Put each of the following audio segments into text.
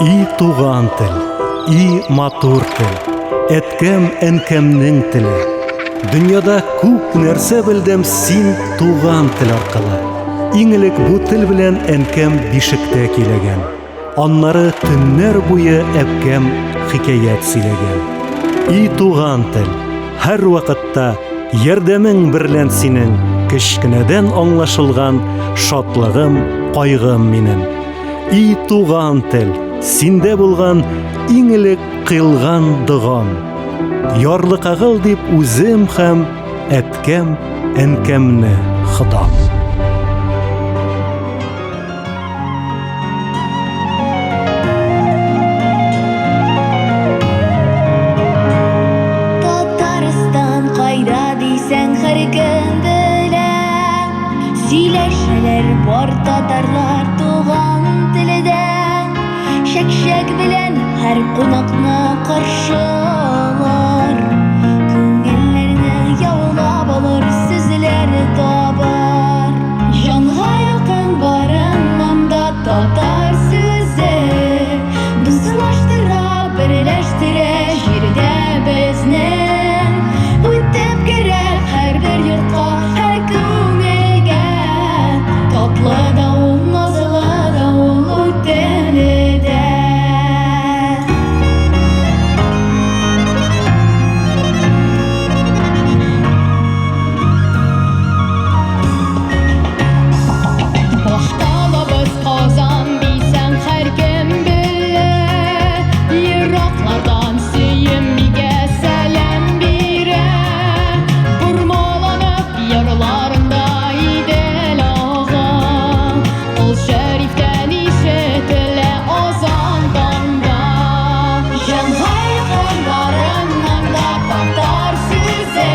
И туган тел, и матур тел, әткәм, әнкәмнең теле. Дөньяда күп нәрсә белдем син туган тел аркылы. Иң элек бу тел белән әнкәм бишектә көйләгән. Аннары төннәр буе әбкәм хикәят сөйләгән. И туган тел, һәрвакытта ярдәмең берлән синең кечкенәдән аңлашылган шатлыгым, кайгым минем. И туган тел, синдә булган иң элек кыйлган догам. Ярлыкагыл дип үзем һәм әткәм, әнкәмне Ходам. Татарстан кайда дисәң, һәркем белә. Сөйләшәләр бар татарлар туган телдә. Чәкчәк белән һәр кунакны каршы алыр. Күңелләрне яулап алыр, сүзләр табар. Җанга якын барыннан да татар сүзе. Дуслаштыра, берләштерә җирдә безне. Үтеп керә һәрбер йортка, һәр күңелгә. Татлы да ул, назлы да ул, үтемле дә. Башкалабыз Казан дисәң, һәркем белә. Ераклардан Сөембикә сәлам бирә. Бормаланып ярларында Идел ага. Кол Шәрифтән ишетелә азан таңда. Җанга якын барыннан да татар сүзе.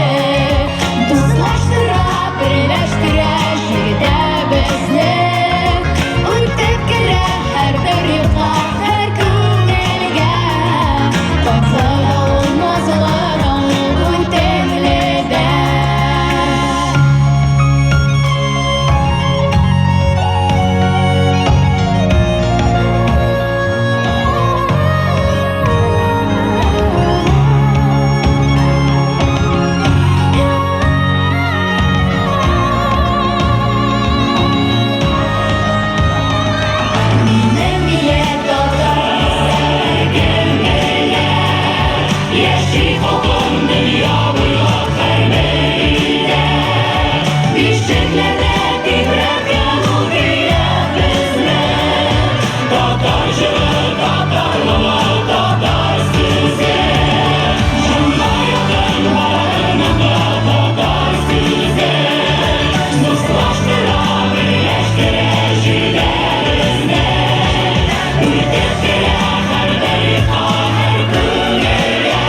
Дуслаштыра, берләштерә җирдә безне. Үтеп керә һәрбер йортка, һәр күңелгә. Татлы да ул, назлы да ул, үтемле дә. Минем милләт татар дисәң, белә. Яши халкым дөнья буйлап һәрбер илдә. Бишекләрдә тибрәткән ул көйләп безне. Татар җыры, татар моңы, татар сүзе. Җанга якын барыннан да татар сүзе. Дуслаштыра, берләштерә җирдә безне. Үтеп керә һәрбер йортка, һәр күңелгә.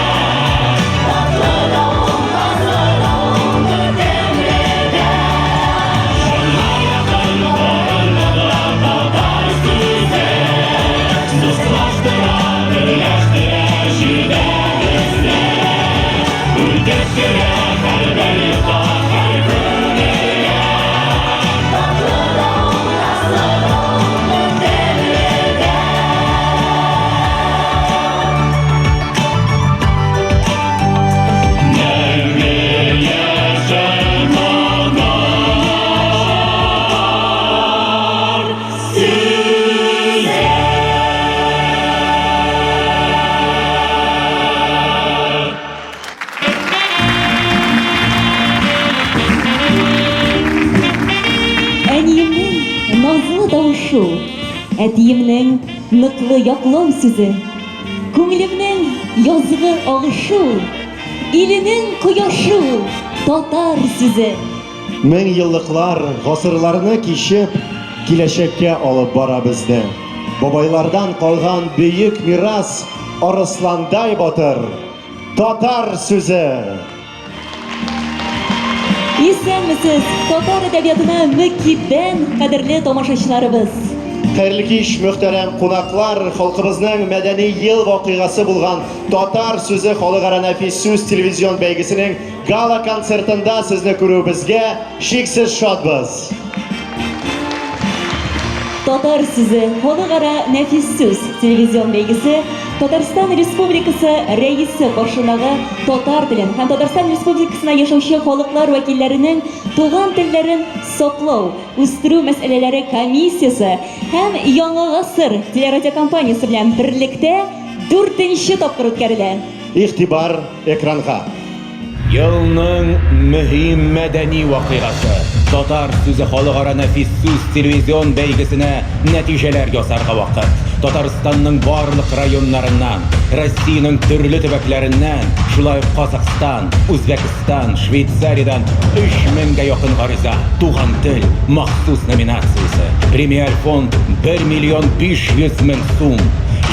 Татлы да ул, назлы да ул, үтемле дә. Җанга якын барыннан да татар сүзе. Дуслаштыра, берләштерә җирдә безне. Үтеп керә һәрбер йортка, һәр күңелгә. Татлы да ул, назлы да ул, үтемле дә. Мәңге яшә татар сүзе! Әниемнең назлы тавышы ул, әтиемнең ныклы яклау сүзе, күңелемнең язгы агышы ул, иленең кояшы ул, татар сүзе. Мең еллыклар, гасырларны кичеп, киләчәккә алып бара безне. Бабайлардан калган бөек мирас, арысландай батыр, татар сүзе! Исәнмесез, татар әдәбиятына мөкиббән кадерле тамашачыларыбыз! Хәерле кич, мөхтәрәм кунаклар! Халкыбызның мәдәни ел вакыйгасы булган Татар сүзе халыкара нәфис сүз телевизион бәйгесенең Татар сүзе халыкара нәфис сүз телевизион бәйгесе Татарстан Республикасы Рәисе каршындагы татар телен һәм Татарстан Республикасында яшәүче халыклар вәкилләренең туган телләрен саклау, үстерү мәсьәләләре комиссиясе һәм Яңа гасыр телерадиокомпаниясе белән берлектә дүртенче тапкыр үткәрелә. Игътибар экранга! Елның мөһим мәдәни вакыйгасы, Татар сүзе халыкара нәфис сүз телевизион бәйгесенә нәтиҗәләр ясарга вакыт. Татарстанның барлык районнарыннан, Россиянең төрле төбәкләреннән, шулай ук Казахстан, Үзбәкстан, Швейцариядән 3 меңгә якын гариза. Туган тел махсус номинациясе. Премиаль фонд 1 миллион 500 мең сум.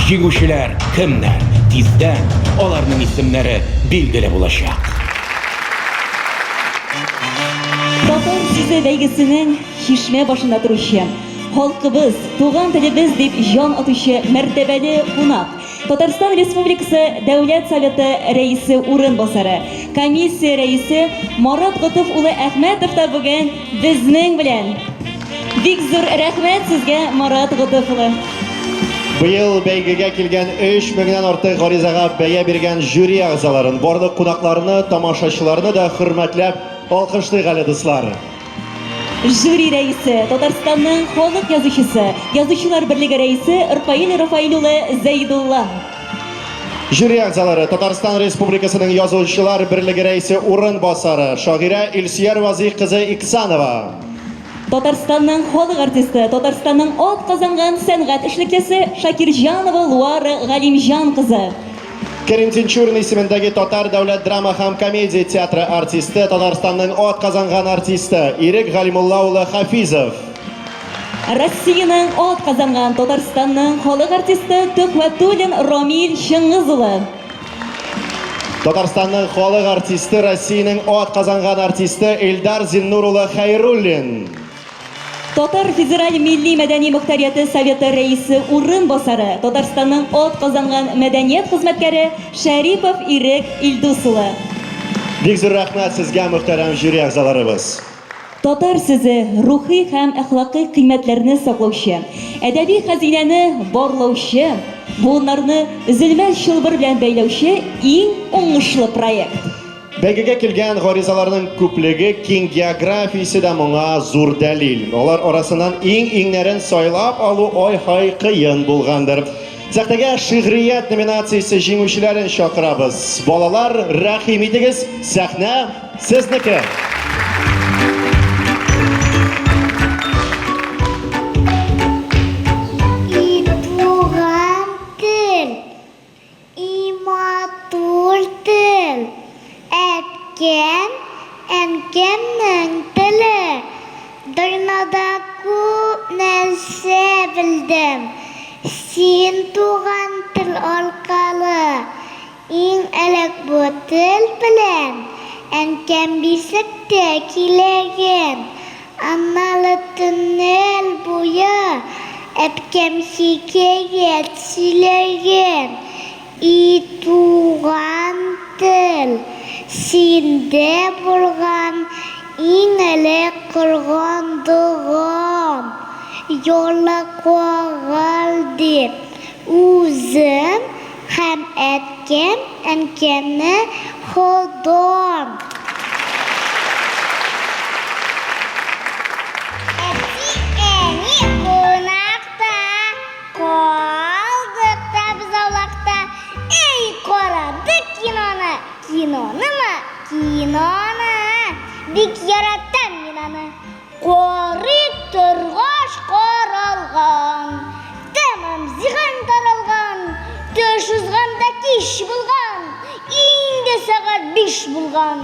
Җиңүчеләр Кемнәр? Тиздән аларның исемнәре билгеле булачак. Татар сүзе бәйгесенең чишмә башында торучы, халкыбыз, туган телебез дип җан атучы мәртәбәле кунак, Татарстан Республикасы Дәүләт Советы Рәисе урынбасары, комиссия рәисе Марат Готыф улы Әхмәтов та бүген безнең белән. Бик зур рәхмәт сезгә, Марат Готыф улы. Быел бәйгегә килгән 3 меңнән артык гаризага бәя биргән жюри әгъзаларын, барлык кунакларны, тамашачыларны да хөрмәтләп алкышлыйк әле, дуслар. Жюри рәисе, Татарстанның халык язучысы, Язучылар берлеге рәисе Рфаил Рафаил улы Зәйдулла. Жюри әгъзалары Татарстан Республикасының Язучылар берлеге рәисе урынбасары, шагыйрә Илсөяр Вазыйх кызы Иксанова. Татарстанның халык артисты, Татарстанның ат казанган сәнгать эшлеклесе Шакирҗанова Луара Галимҗан кызы. Кәрим Тинчурин исемендәге Татар дәүләт драма һәм комедия театры артисты, Татарстанның ат казанган артисты Ирек Галимулла улы Хафизов. Россиянең ат казанган Татарстанның халык артисты Төхвәтуллин Рамил Чыңгыз улы. Татарстанның халык артисты, Россиянең ат казанган артисты Илдар Зиннур улы Хәйруллин. Татар федераль милли мәдәни мохтарияте советы рәисе урынбасары, Татарстанның ат казанган мәдәният хезмәткәре Шәрипов Ирек Илдус улы. Бик зур рәхмәт сезгә, мөхтәрәм жюри әгъзаларыбыз. Татар сүзе рухи һәм әхлакый кыйммәтләрне саклаучы, әдәби хәзинәне барлаучы, буыннарны өзелмәс чылбыр белән бәйләүче иң уңышлы проект. Бәйгегә килгән гаризаларның күплеге, киң географиясе дә моңа зур дәлил. Алар арасыннан иң-иңнәрен сайлап алу ай-һай кыен булгандыр. Сәхнәгә шигърият номинациясе җиңүчеләрен чакырабыз. Балалар, рәхим итегез, сәхнә сезнеке! И туган тел, И матур тел, әткәм, әнкәмнең теле. Дөньяда күп нәрсә белдем, син туган тел аркылы. Иң элек бу тел белән әнкәм бишектә киләгән. Аннары төннәр буе әбкәм хикәят сөйләгән. И туган тел, синдә булган иң элек кылган догам, Ярлыкагыл дип, үзем Һәм әткәм, әнкәмне Ходам. Әти-әни кунакта, Калдык та без аулакта. Эй, карадык киноны, Кинонымы, киноны. Бик яратам мин аны. Карый торгач каралган, Тәмам зиһен таралган, Төш узганда кич булган, Инде сәгать биш булган.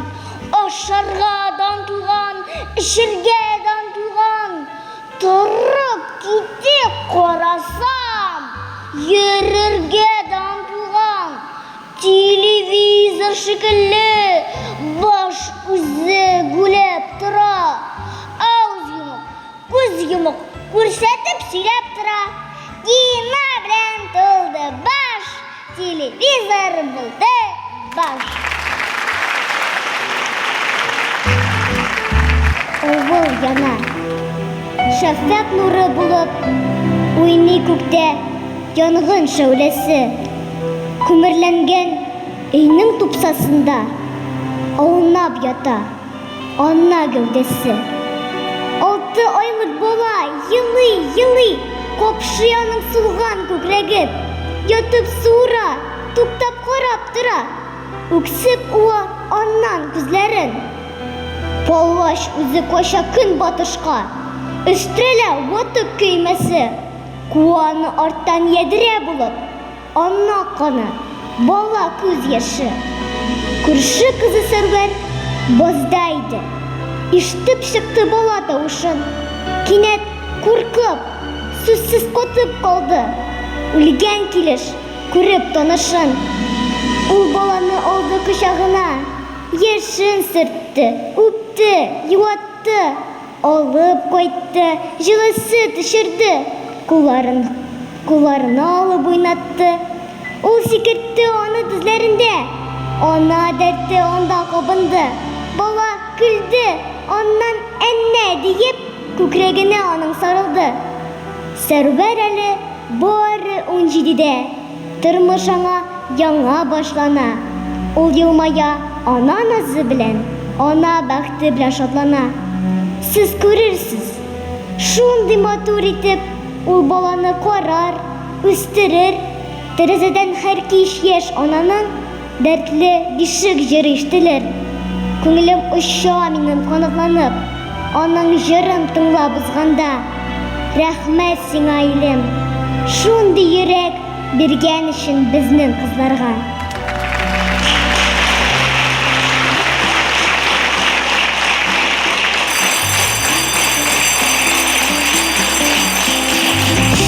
Ашарга да онтылган, Эчәргә дә онтылган. Торып китеп карасам, Йөрергә дә онтылган. Телевизор шикелле, баш үзе гүләп тора. Авыз йомык, күз йомык, күрсәтеп сөйләп тора. Кино белән тулды баш, телевизор булды баш. Авыл яна. Шәфәкъ нуры булып. Уйный күктә янгын шәүләсе. Күмерләнгән өйнең тупсасында аунап ята ана гәүдәсе. Алты айлык бала елый-елый капшый аның сулган күкрәген. Ятып суыра, туктап карап тора. Үксеп уа аннан күзләрен. Палач үзе кача көнбатышка. Өстерәлә ватык көймәсе. Куа аны арттан ядрә булып. Ана каны, бала күз яше. Күрше кызы Сәрвәр базда иде. Ишетеп чыкты бала тавышын. Кинәт куркып, сүзсез катып калды. Үлгән килеш Күреп танышын, ул баланы алды кочагына, яшен сөртте, үпте, юатты, алып кайтты, җылысы төшерде, кулларын кулларына алып уйнатты. Ул сикертте аны тезләрендә, ана дәрте анда кабынды. Бала көлде, аннан әннә диеп, күкрәгенә аның сарылды. Сәрвәр әле Бары унҗидедә. Тормыш аңа яңа башлана. Ул елмая ана назы белән, ана бәхте белән шатлана. Сез күрерсез, шундый матур итеп ул баланы карар, үстерер. Тәрәзәдән һәр кич яшь ананың Дәртле бишек җыры ишетелер. Күңелем оча минем канатланып, Аның җырын тыңлап узганда. Рәхмәт сиңа, илем, шундый йөрәк Биргән өчен безнең кызларга.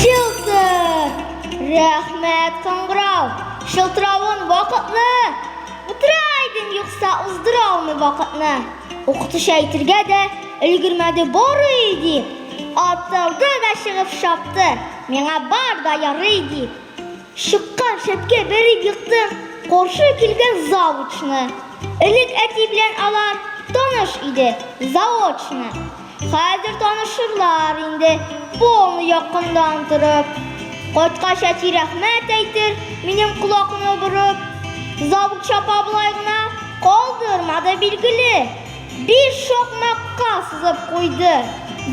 Чылтыр! Рәхмәт, кыңгырау! Шылтыравын вакытлы! Утыра идем, юкса уздыра алмый вакытны. Укытучы әйтергә дә өлгермәде барый дип. Атылды да чыгып чапты, миңа бар да ярый дип. Чыккан шәпкә бәреп ектым каршы килгән завучны. Элек әти белән алар таныш иде, заочно. Хәзер танышырлар инде, полный якыннан торып. Кайткач әти рәхмәт әйтер, минем колакны борып. Завуч апа болай гына калдырмады билгеле. Биш шакмакка сызып куйды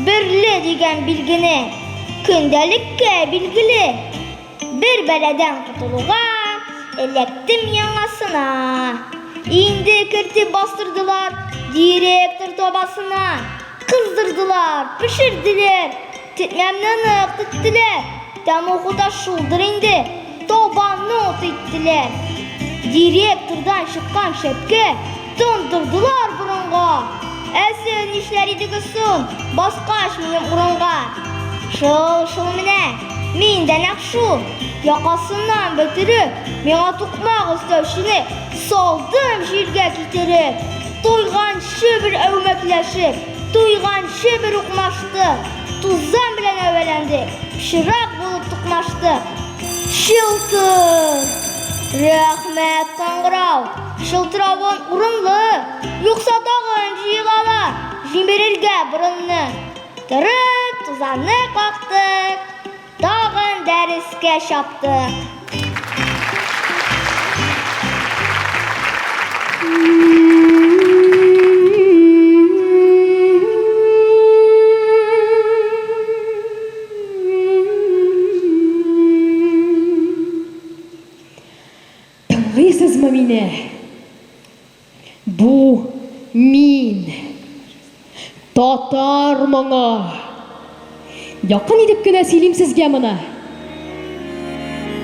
берле дигән билгене. Көндәлеккә билгеле. Бер бәладән котылуга, эләктем яңасына. Инде кертеп бастырдылар директор табасына. Кыздырдылар, пешерделәр, тетмәмне нык теттеләр. Тәмугы да шулдыр инде, табанны ут иттеләр. Директордан чыккан шәпкә тондырдылар борынга. Ә сез нишләр идегез соң, баскач минем урынга? Шул, шул менә, мин дә нәкъ шул, якасыннан бөтереп, миңа тукмак өстәүчене салдым җиргә китереп. Туйганчы бер әүмәкләшеп, туйганчы бер укмаштык, тузан белән әвәләндек, пычрак булып тукмаштык. Чылтыр! Рәхмәт, кыңгырау! Чылтыравын урынлы, юкса тагын җыелалар, җимерергә борынны. Торып, тузанны кактык, тагын дәрескә чаптык. Тыңлыйсызмы мине? Бу мин. Татар моңы. Якын итеп кенә сөйлим сезгә моны.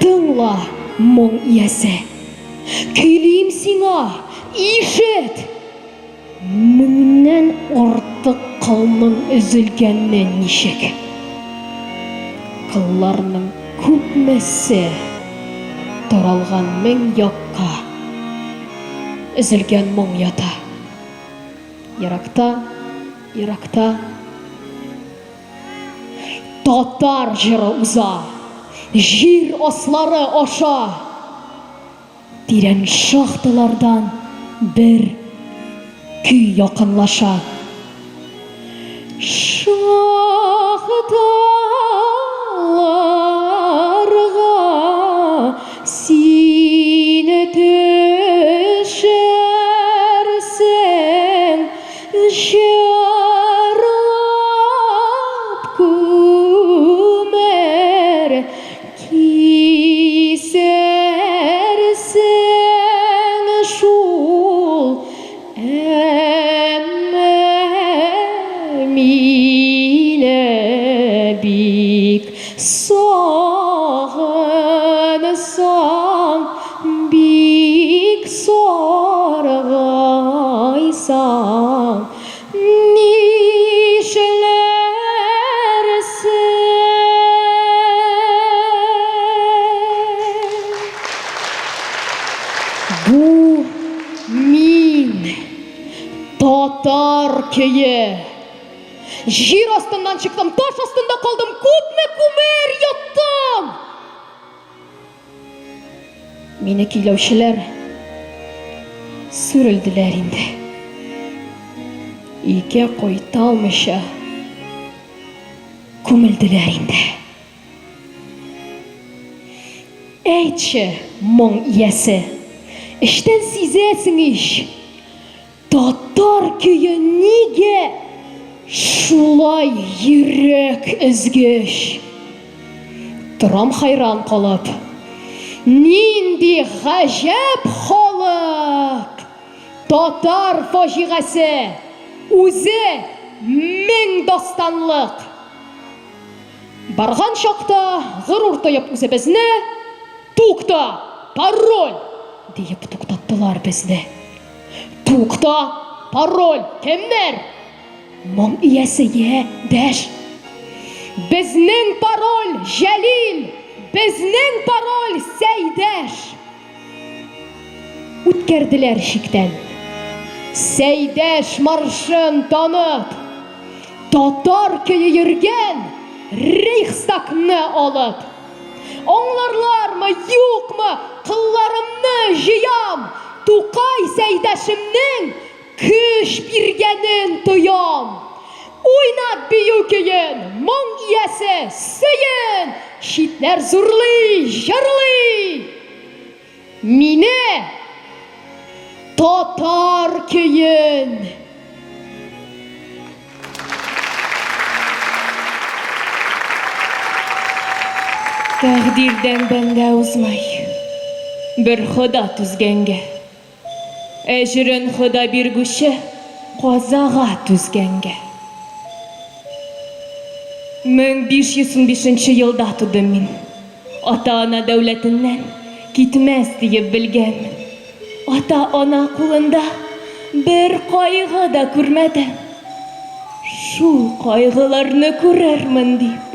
Тыңла, моң иясе. Көйлим сиңа, ишет! Меңнән артык кылның өзелгәне ничек? Кылларның күпмесе таралган мең якка, Өзелгән моң ята. Еракта, еракта. Татар җыры уза, җир аслары аша. Тирән шахталардан бер көй якынлаша. Шахталар. Сагынсаң, бик саргайсаң, нишләрсең? Бу мин, татар көе. Җир астыннан чыктым, таш астында калдым, күпме күмер йоттым! Мине көйләүчеләр сүрелделәр инде. Өйгә кайта алмыйча күмелделәр инде. Әйтче, моң иясе, эчтән сизәсең ич, Татар көе нигә шулай йөрәк өзгеч? Торам хайран калып. Нинди гаҗәп халык! Татар фаҗигасе үзе мең дастанлык! Барган чакта горур тоеп үзебезне, Тукта, пароль! диеп туктаттылар безне. Тукта, пароль, кемнәр? Моң иясе йә, дәш. Безнең пароль, Җәлил! Безнең пароль, Сәйдәш! Үткәрделәр чиктән. Сәйдәш маршын танып, татар көе йөргән Рейхстагны алып. Аңларлармы, юкмы, кылларымны җыям, Тукай Сәйдәшемнең көч биргәнен тоям. Уйнат бию көен, моң иясе, сөен, Читләр зурлый, җырлый. Мине татар көен. Тәкъдирдән бәндә узмай, бер Хода түзгәнгә. Әҗерен Хода биргүче казага түзгәнгә. 1515 нче елда тудым мин. Ата-ана дәүләтеннән китмәс диеп белгәнмен. Ата-ана кулында бер кайгы да күрмәдем. Шул кайгыларны күрермен дип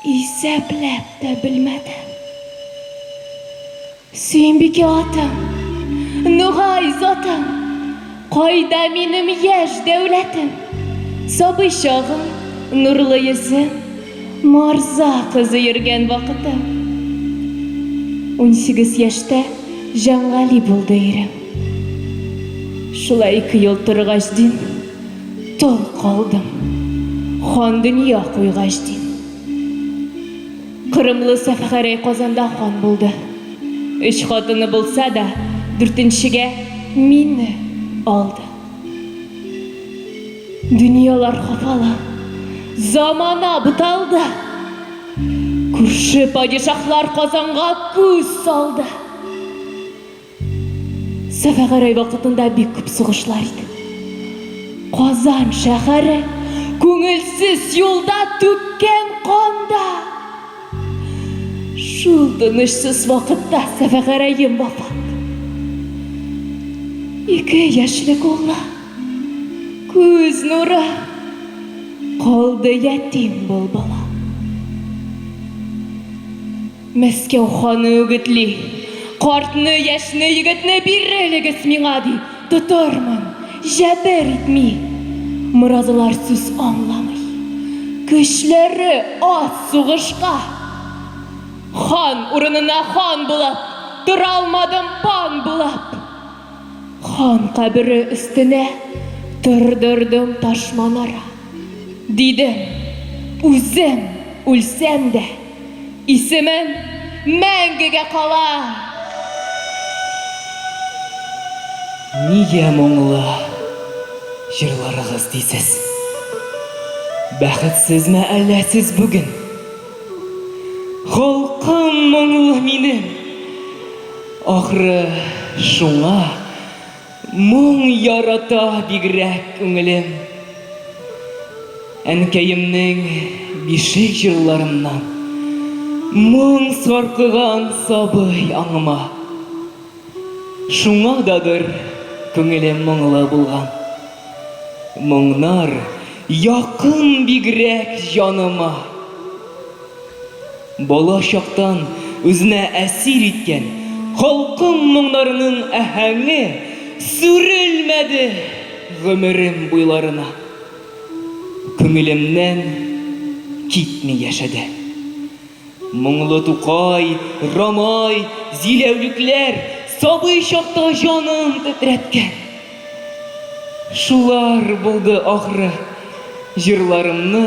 исәпләп тә белмәдем. Сөембикә атым, Нугай затым, Кайда минем яшь дәүләтем? Сабый чагым, нурлы йөзем, Морза кызы йөргән вакытым. 18 яшьтә Җангали булды ирем. Шулай ике ел торгач дин, тол калдым. Хан дөнья куйгач дин. Кырымлы Сәфәгәрәй Казанда хан булды. Өч хатыны булса да, дүртенчегә мине алды. Дөньялар хафалы, замана буталды. Күрше падишаһлар Казанга күз салды. Сәфәгәрәй вакытында бик күп сугышлар иде. Казан шәһәре күңелсез юлда түккән канда. Шул тынычсыз вакытта Сәфәгәрәем вафат. Ике яшьлек улы, күз нуры, калды ятим был бала. Мәскәү ханы үгетли. Картны, яшьне, егетне бирелегез миңа, ди, тотармын, җәбер итми. Моразылар сүз аңламый. Көчләре аз сугышка. Хан урынына хан булып, торалмадым пан булып. Хан кабере өстенә тордырдым таш манара. Дидем, үзем үлсәм дә, исемем мәңгегә кала! Нигә моңлы җырларыгыз дисез? Бәхетсезме әллә сез бүген? Холкым моңлы минем. Ахры, шуңа моң ярата бигрәк күңелем. Әнкәемнең Бишек җырларыннан моң саркыган сабый аңыма. Шуңададыр күңелем моңлы булган. Моңнар якын бигрәк җаныма. Бала чактан үзенә әсир иткән халкым моңнарының аһәңе сүрелмәде гомерем буйларына. Күңелемнән китми яшәде. Моңлы Тукай, Рамай, Зиләүлекләр сабый чакта җаным тетрәткән. Шулар булды ахры җырларымны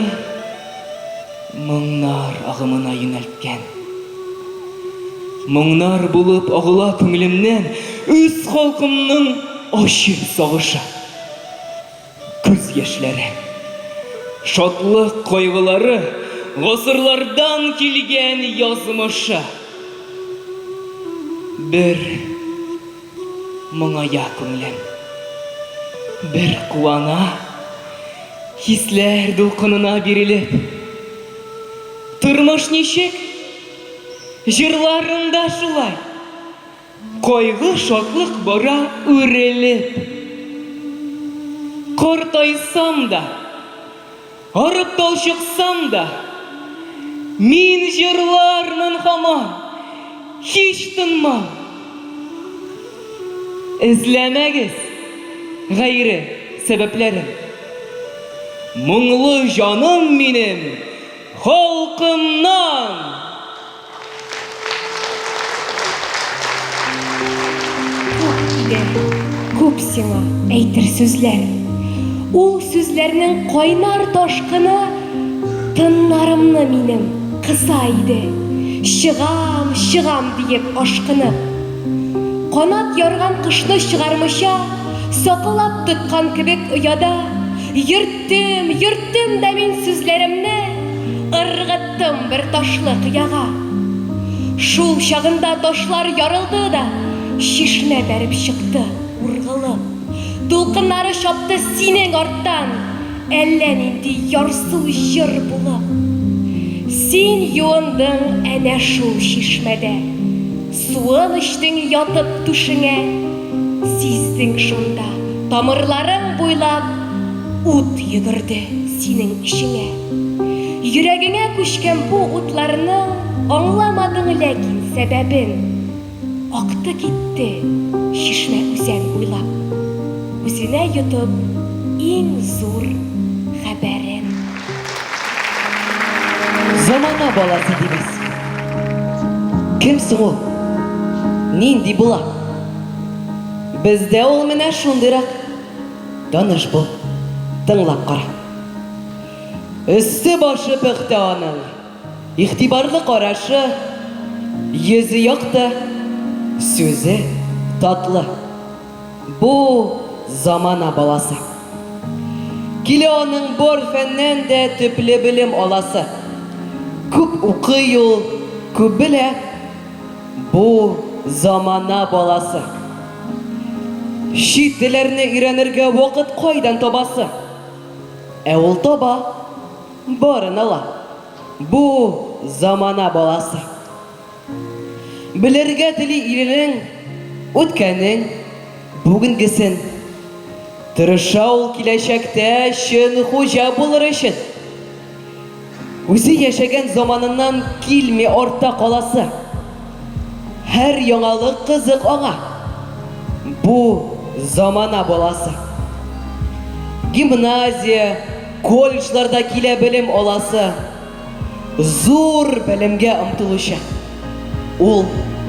моңнар агымына юнәлткән. Моңнар булып агыла күңелемнән үз халкымның ачы сагышы. Күз яшьләре. Шатлык кайгылары, гасырлардан килгән язмышы. Бер моңая күңлем, бер куана, хисләр дулкынына бирелеп. Тормыш ничек? Җырларың да шулай. Кайгы, шатлык бара үрелеп. Картайсам да, арып талчыксам да, Мин җырлармын һаман, һич тынмам. Эзләмәгез гайре сәбәпләрен. Моңлы җаным минем халкымнан! Күп иде, күп сиңа әйтер сүзләр. Ул сүзләрнең кайнар ташкыны Тыннарымны минем кыса иде, Чыгам, чыгам диеп ашкынып. Канат ярган кошны чыгармыйча, Саклап тоткан кебек ояда, Йөрттем, йөрттем дә мин сүзләремне, Ыргыттым бер ташлы кыяга. Шул чагында ташлар ярылды да, Чишмә бәреп чыкты ургылып. Дулкыннары чапты синең арттан, Әллә нинди ярсу җыр булып. Син юындың әнә шул чишмәдә. Суын эчтең ятып түшеңә, Сиздең шунда, тамырларың буйлап Ут йөгерде синең эчеңә. Йөрәгеңә күчкән бу утларның Аңламадың ләкин сәбәбен. Акты китте чишмә үзән буйлап, Үзенә йотып иң зур хәбәрен. Замана баласы дибез. Кем соң ул? Нинди була? Бездә ул менә шундыйрак. Таныш бул, тыңлап кара. Өсте-башы пөхтә аның, игътибарлы карашы, йөзе якты, сүзе татлы. Бу замана баласы. Килә аның бар фәннән дә төпле белем аласы. Күп укый ул, күп белә. Бу замана баласы. Чит телләрне өйрәнергә вакыт кайдан табасы? Ә ул таба, барын ала. Бу замана баласы. Белергә тели иренең үткәнен, бүгенгесен. Тырыша ул киләчәктә чын хуҗа булыр өчен. Үзе яшәгән заманыннан килми артта каласы. Һәр яңалык кызык аңа. Бу замана баласы. Гимназия, колледжларда килә белем аласы. Зур белемгә омтылучы. Ул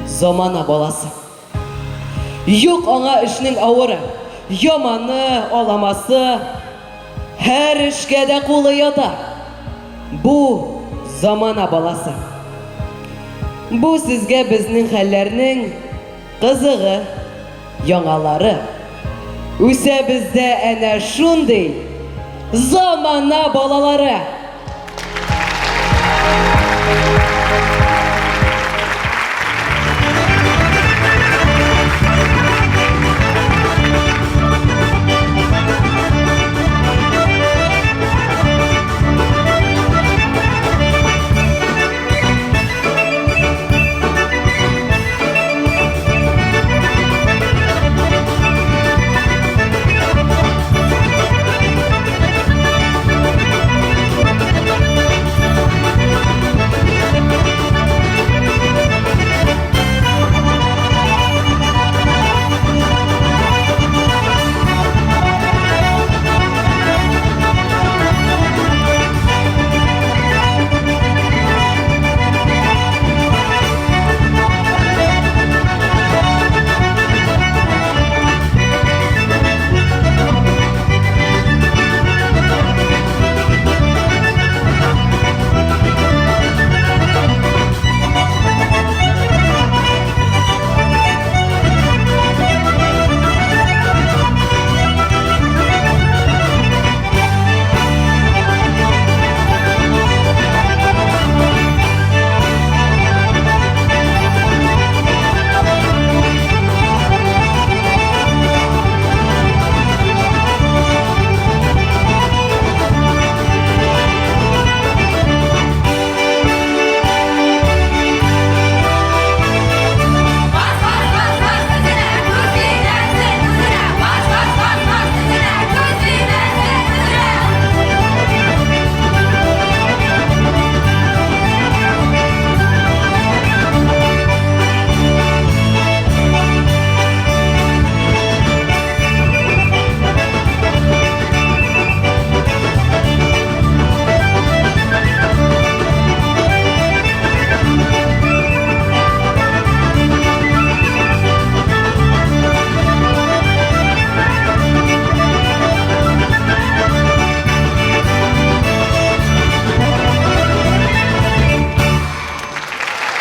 замана баласы. Юк аңа эшнең авыры, яманы, аламасы. Һәр эшкә дә кулы ята. Бу замана баласы. Бу сезгә безнең хәлләрнең кызыгы. Яңалары. Үсә бездә әнә шундый замана балалары!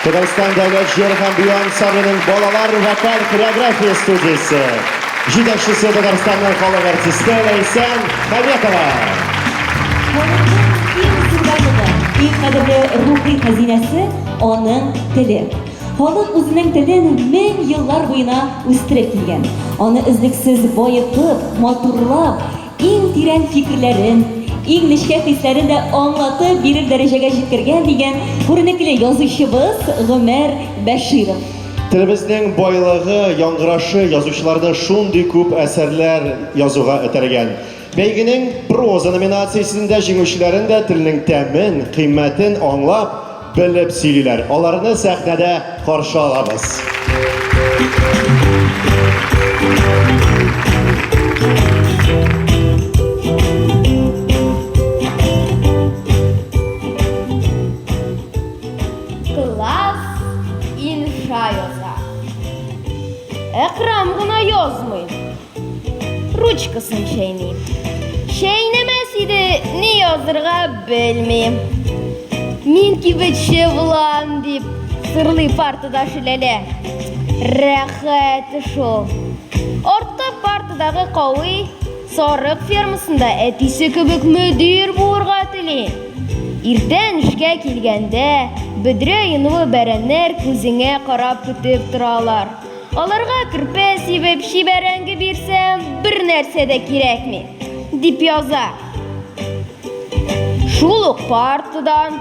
Татарстан дәүләт җыр һәм бию ансамбленең балалар вокаль хореография студиясе. Җитәкчесе Татарстанның халык артисты Ләйсән Хаметова. Халыкның иң зур байлыгы, иң кадерле рухи хәзинәсе аның теле. Халык үзенең телен мең еллар буена үстереп килгән. Аны өзлексез баетып, матурлап, иң тирән фикерләрен, иң нечкә хисләрен дә аңлатып бирер дәрәҗәгә җиткергән, дигән күренекле язучыбыз Гомәр Бәширов. Телебезнең байлыгы, яңгырашы язучыларны шундый күп әсәрләр язуга этәргән. Бәйгенең проза номинациясендә җиңүчеләрен дә телнең тәмен, кыйммәтен аңлап, белеп сөйлиләр. Аларны сәхнәдә каршы алабыз. Класс инша яза. Әкрам гына язмый. Ручкасын чәйни. Чәйнәмәс иде, ни язырга белми. Мин кибетче булам, дип сырлый партада шүләлә. Рәхәт шул. Арткы партадагы Кави сарык фермасында әтисе кебек мөдир булырга тели. Иртән эшкә килгәндә, бөдрә йонлы бәрәннәр күзеңә карап көтеп торалар. Аларга көрпә сибеп, чи бәрәңге бирсәм, бер нәрсә дә кирәкми, дип яза. Шул ук партадан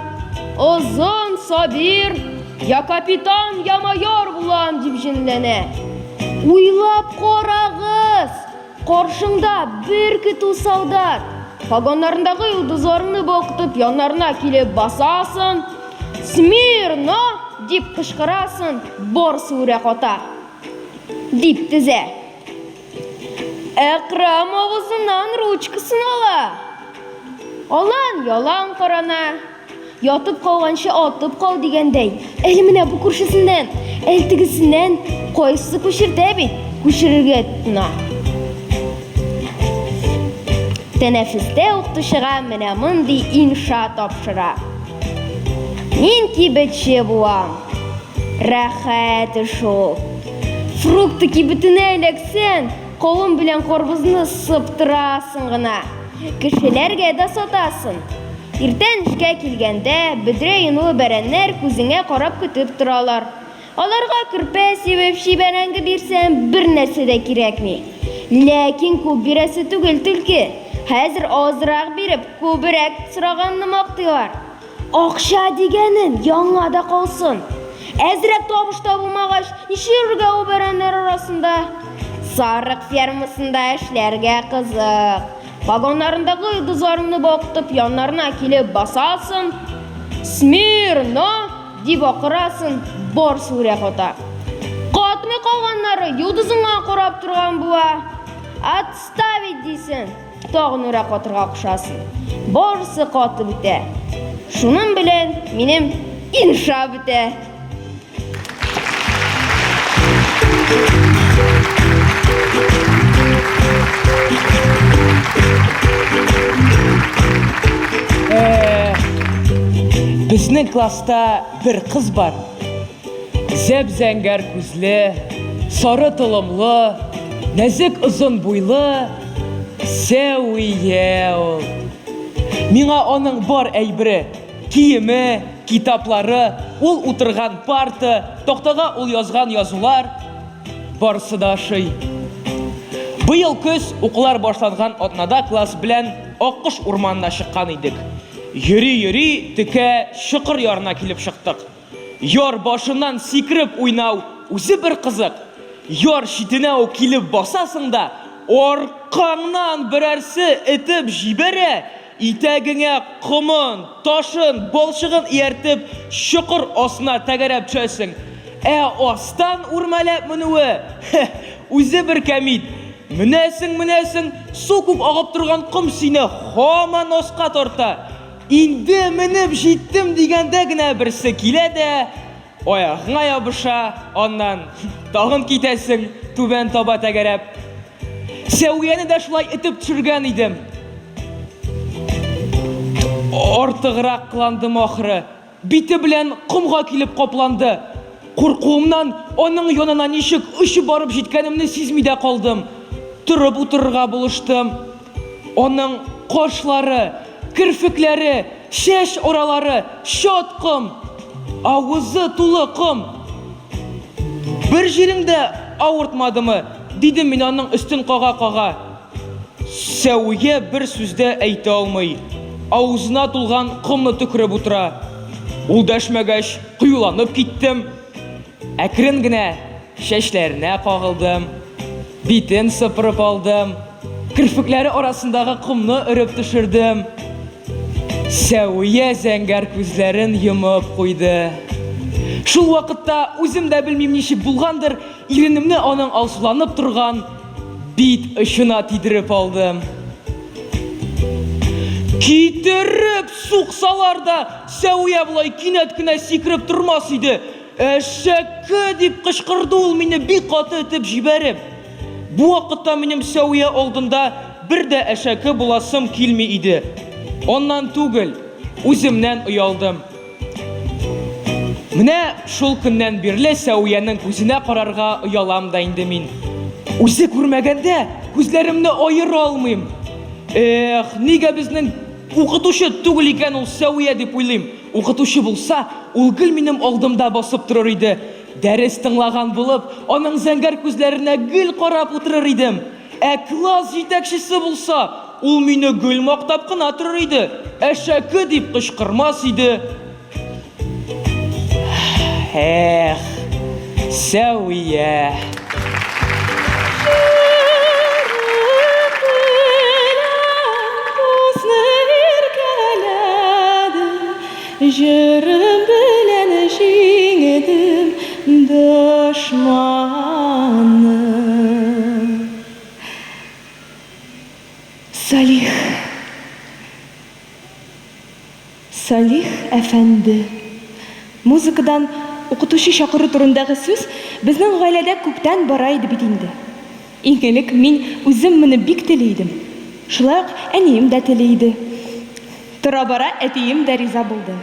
озын Сабир я капитан, я майор булам дип җенләнә. Уйлап карагыз, каршыңда бер көтү солдат. Погоннарындагы йолдызларыңны балкытып, яннарына килеп басасың. Смирно! дип кычкырасың, барысы үрә ката. Дип тезә. Әкрам авызыннан ручкасын ала. Алан ялан карана. Ятып калганчы атып кал дигәндәй, әле менә бу күршесеннән, әле тегесеннән кайсы күчертә бит, күчерергә тотына. Тәнәфестә укытучыга менә мондый инша тапшыра. Мин кибетче булам. Рәхәт шул. Фрукты кибетенә эләксәң, кавын белән карбызны сыптырасың гына. Кешеләргә дә сатасың. Иртән эшкә килгәндә, бөдрә йонлы бәрәннәр күзеңә карап көтеп торалар. Аларга көрпә сибеп, чи бәрәңге бирсәң, бер нәрсә дә кирәкми. Ләкин күп бирәсе түгел, түлке. Хәзер азрак биреп, күбрәк сораганны мактыйлар. Акча дигәнем яңа да калсын. Әзрәк табыш та булмагач, ничек йөрергә ул бәрәннәр арасында? Сарык фермасында эшләргә кызык. Вагоннарындагы йолдызларыңны балкытып, яннарына килеп басасың. Смирно! Дип акырасын, барсы үрә ката. Катмый калганнары йолдызыңа карап торган була. Отставить дисен, тагын үрә катырга кушасың. Барысы катып бетә. Шуның белән минем инша бетә. Э, безнең класста бер кыз бар. Зәп-зәңгәр күзле, сары толымлы, нәзек озын буйлы Сәвия ул. Миңа аның бар әйбере, киеме, китаплары, ул утырган парта, тактага ул язган язулар, Барысы да ошый. Быел көз укулар башланган атнада класс белән Аккош урманына чыккан идек. Йөри-йөри текә чокыр ярына килеп чыктык. Яр башыннан сикереп уйнау үзе бер кызык. Яр читенә үк килеп басасың да, аркаңнан берәрсе этеп җибәрә, Итәгеңә комын, ташын, балчыгын ияртеп, чокыр астына тәгәрәп төшәсең. Ә астан үрмәләп менүе, хе, үзе бер кәмит. Менәсең-менәсең, су күк агып торган ком сине һаман аска тарта. Инде менеп җиттем дигәндә генә берсе килә дә, Аягыңа ябыша, аннан тагын китәсең, түбән таба тәгәрәп. Сәвияне дә шулай этеп төшергән идем. Артыграк кыландым ахры. Бите белән комга килеп капланды. Куркуымнан аның янына ничек очып барып җиткәнемне сизми дә калдым. Торып утырырга булыштым. Аның кашлары, керфекләре, чәч аралары чат ком. Авызы тулы ком. Бер җирең дә авыртмадымы? дидем мин аның өстен кага-кага. Сәвия бер сүз дә әйтә алмый, авызына тулган комны төкереп утыра. Ул дәшмәгәч, кыюланып киттем. Әкрен генә чәчләренә кагылдым, битен сыпырып алдым, керфекләре арасындагы комны өреп төшердем. Сәвия зәңгәр күзләрен йомып куйды. Шул вакытта, үзем дә белмим ничек булгандыр, иренемне аның алсуланып торган бит очына тидереп алдым. Китереп суксалар да, Сәвия болай кинәт кенә сикереп тормас иде. Әшәке! дип кычкырды ул мине бик каты этеп җибәреп. Бу вакытта минем Сәвия алдында бер дә әшәке буласым килми иде. Аннан түгел, үземнән оялдым. Менә шул көннән бирле Сәвиянең күзенә карарга оялам да инде мин. Үзе күрмәгәндә күзләремне аера алмыйм. Эх, нигә безнең укытучы түгел икән ул Сәвия дип уйлыйм. Укытучы булса, ул гел минем алдымда басып торыр иде. Дәрес тыңлаган булып, аның зәңгәр күзләренә гел карап утырыр идем. Ә класс җитәкчесе булса, ул мине гел мактап кына торыр иде, әшәке дип кычкырмас иде. Эх, Сәвия. Җырым белән җиңдем дошманны. Салих. Салих әфәнде. Музыкадан укытучы чакыру турындагы сүз безнең гаиләдә күптән бара иде бит инде. Иң элек мин үзем моны бик тели идем. Шулай ук әнием дә тели иде. Тора-бара әтием дә риза булды.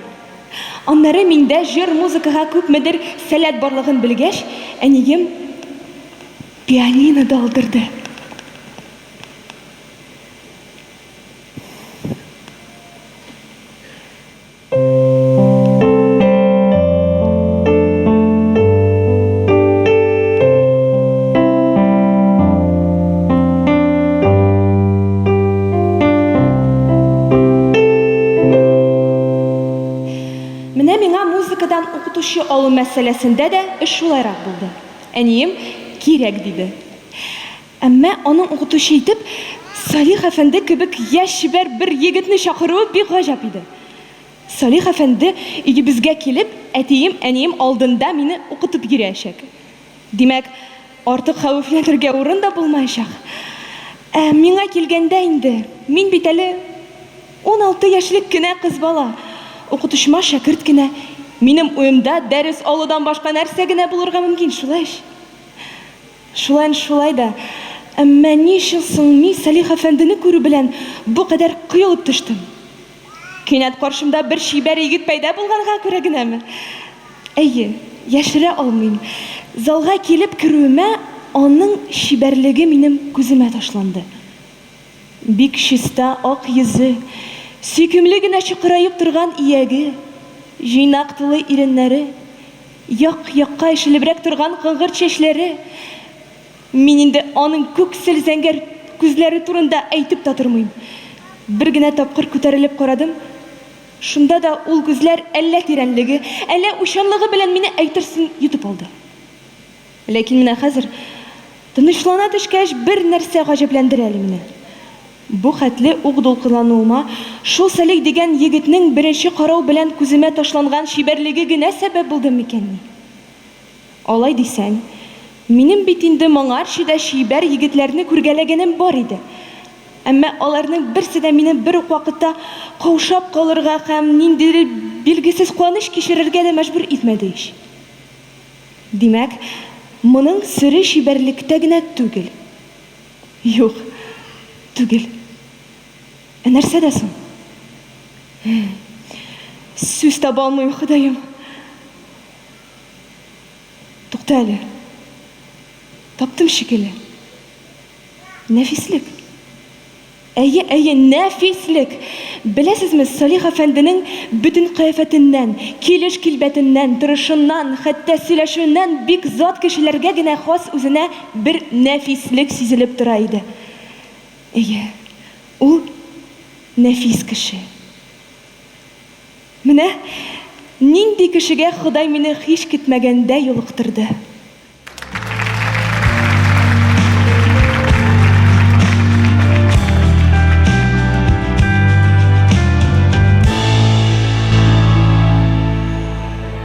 Аннары миндә җыр-музыкага күпмедер сәләт барлыгын белгәч, әнием пианино да алдырды. Менә миңа музыкадан укытучы алу мәсьәләсендә дә эш шулайрак булды. Әнием, кирәк, диде. Әмма аның укытучы итеп Салих әфәнде кебек яшь чибәр бер егетне чакыруы бик гаҗәп иде. Салих әфәнде өебезгә килеп, әтием, әнием алдында мине укытып йөриячәк. Димәк, артык хәвефләнергә урын да булмаячак. Ә миңа килгәндә инде, мин бит әле 16 яшьлек кенә кыз бала, укытучыма шәкерт кенә. Минем уемда дәрес алудан башка нәрсә генә булырга мөмкин, шулай ич? Шулаен шулай да, әмма ни өчен соң мин Салих әфәндене күрү белән бу кадәр коелып төштем? Кинәт каршымда бер чибәр егет пәйда булганга күрә генәме? Әйе, яшерә алмыйм, залга килеп керүемә аның чибәрлеге минем күземә ташланды. Бик чиста ак йөзе, сөйкемле генә чокыраеп торган ияге, җыйнак тулы иреннәре, як-якка ишелебрәк торган коңгырт чәчләре, мин инде аның күксел-зәңгәр күзләре турында әйтеп тә тормыйм. Бер генә тапкыр күтәрелеп карадым, шунда да ул күзләр әллә тирәнлеге, әллә уйчанлыгы белән мине әйтерсең йотып алды. Ләкин менә хәзер, тынычлана төшкәч, бер нәрсә гаҗәпләндерә әле мине. Бу хәтле ук дулкынлануыма шул Салих дигән егетнең беренче карау белән күземә ташланган чибәрлеге генә сәбәп булды микәнни? Алай дисәң, минем бит инде моңарчы да чибәр егетләрне күргәләгәнем бар иде. Әмма аларның берсе дә мине бер үк вакытта каушап калырга һәм ниндидер билгесез куаныч кичерергә дә мәҗбүр итмәде ич. Димәк, моның сере чибәрлектә генә түгел. Юк, түгел. Ә нәрсәдә соң? Сүз таба алмыйм, Ходаем. Тукта әле. Таптым шикелле. Нәфислек. Әйе, әйе, нәфислек! Беләсезме, Салих әфәнденең бөтен кыяфәтеннән, килеш-килбәтеннән, торышыннан, хәтта сөйләшүеннән бик зат кешеләргә генә хас үзенә бер нәфислек сизелеп тора иде. Әйе, ул нәфис кеше. Менә нинди кешегә Ходай мине һич көтмәгәндә юлыктырды.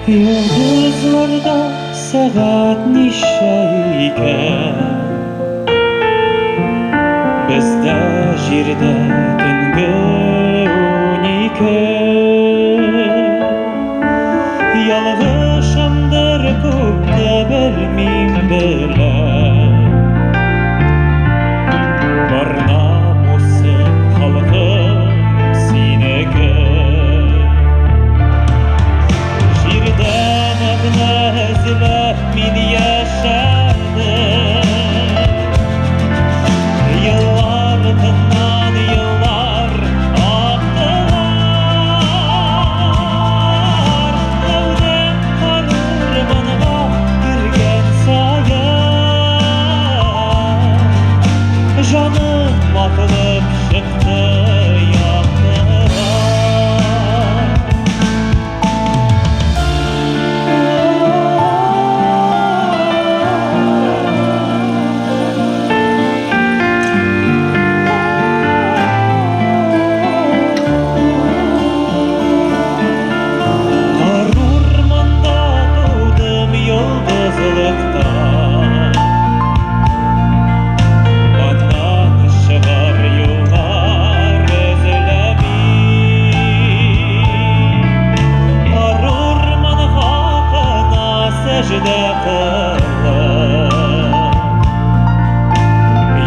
Йолдызларда сәгать ничә икән? Бездә җирдә төнге 12. Ялгышымдыр күп тә белмим беләм. Бар намусым, халкым синеке. Җирдә мәгънә эзләп мин яшәдем. Еллар артыннан еллар актылар. Гәүдәм карурманга кергән саен, Җаным атылып чыкты яктыга. Карурманда тудым йолдызлыкта. Аннан чыгар юллар эзләп Карурман хакына сәҗдә кылып,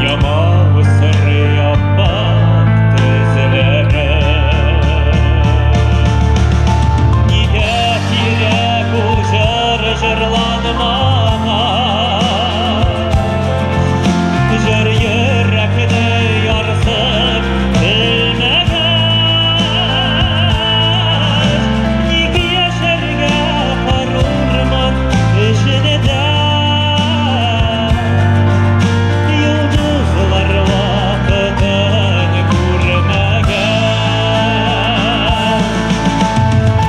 Ямау сорый ап-ак тезләрем. Нигә кирәк ул җыр җырланмаган? Җыр йөрәкне ярсып телмәгәч, Ник яшәргә карурман эчендә? Йолдызлар вакытын күрмәгәч,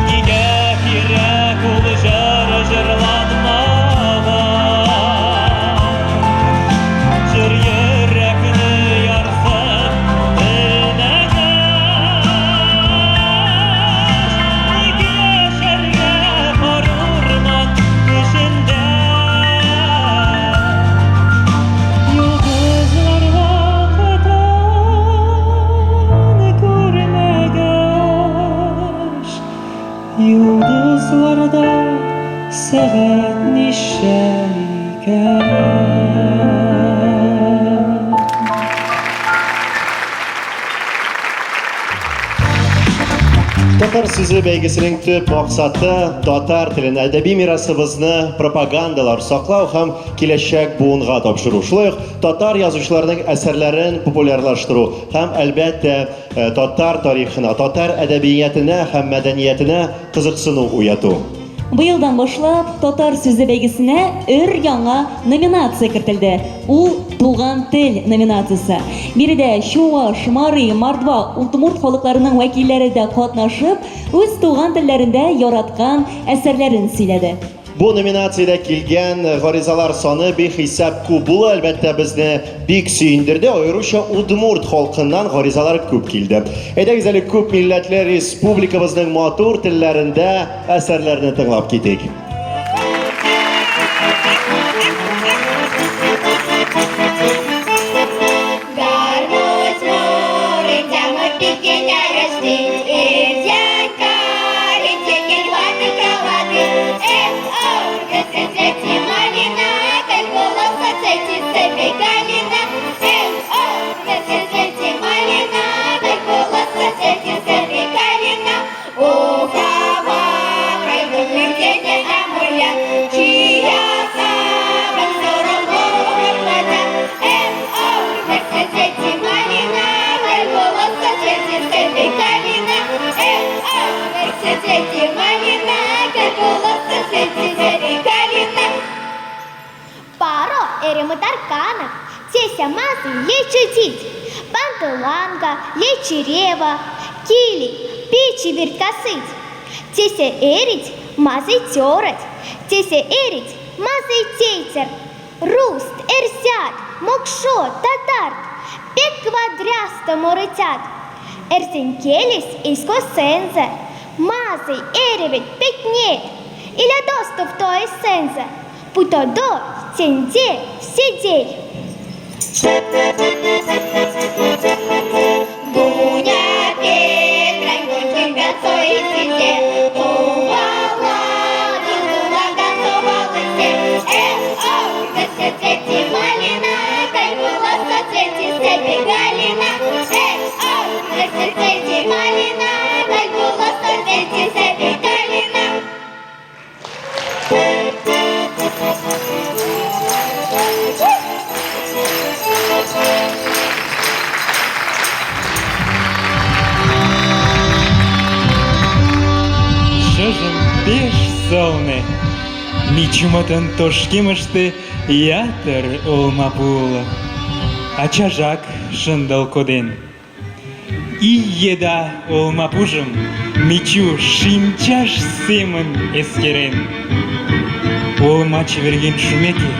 Нигә кирәк ул җыр җырланмаган? Җыр йөрәкне ярсып телмәгәч, Ник яшәргә карурман эчендә? Йолдызлар вакытын күрмәгәч, Йолдызларда сәгать ничә икән? Татар сүзе бәйгесенең төп максаты татар телен, әдәби мирасыбызны пропагандалар, саклау һәм киләчәк буынга тапшыру. Шулай ук татар язучыларының әсәрләрен популярлаштыру һәм, әлбәттә, э, татар тарихына, татар әдәбиятына һәм мәдәниятенә кызыксыну уяту. Быелдан башлап Татар сүзе бәйгесенә өр-яңа номинация кертелде. Ул Туган тел номинациясе. Биредә чуаш, мари, мордва, удмурт халыкларының вәкилләре дә катнашып, үз туган телләрендә яраткан әсәрләрен сөйләде. Бу номинациядә килгән гаризалар саны бихисап күп булу, әлбәттә, безне бик сөендерде. Аеруча удмурт халкыннан гаризалар күп килде. Әйдәгез әле күп милләтле республикабызның матур телләрендә әсәрләрне тыңлап китик. Паро эрямо тарканок, тесэ мазый лей чудить, Пандо ланга, лей чирева, килей, пиче вирть касыть. Тесэ эрить мазый цёрат, тесэ эрить мазый тейтерть, Рузт, эрзят, мокшот, татарт, пек вадрясто морыцят. Эрзянь келесь эсь косензэ, мазый, эрявить, питней. Илядо стувто эсензэ, путодо тензэ седей. Дуня Петрань куншкасо эсизе, Шыжым пеш сылне. Мичумытын тошкемыште ятыр олмапу уло. Ачажак шындыл коден. Ий еда олмапужым Мичу шинчаж семын эскерен. Олма чеверген шумеке,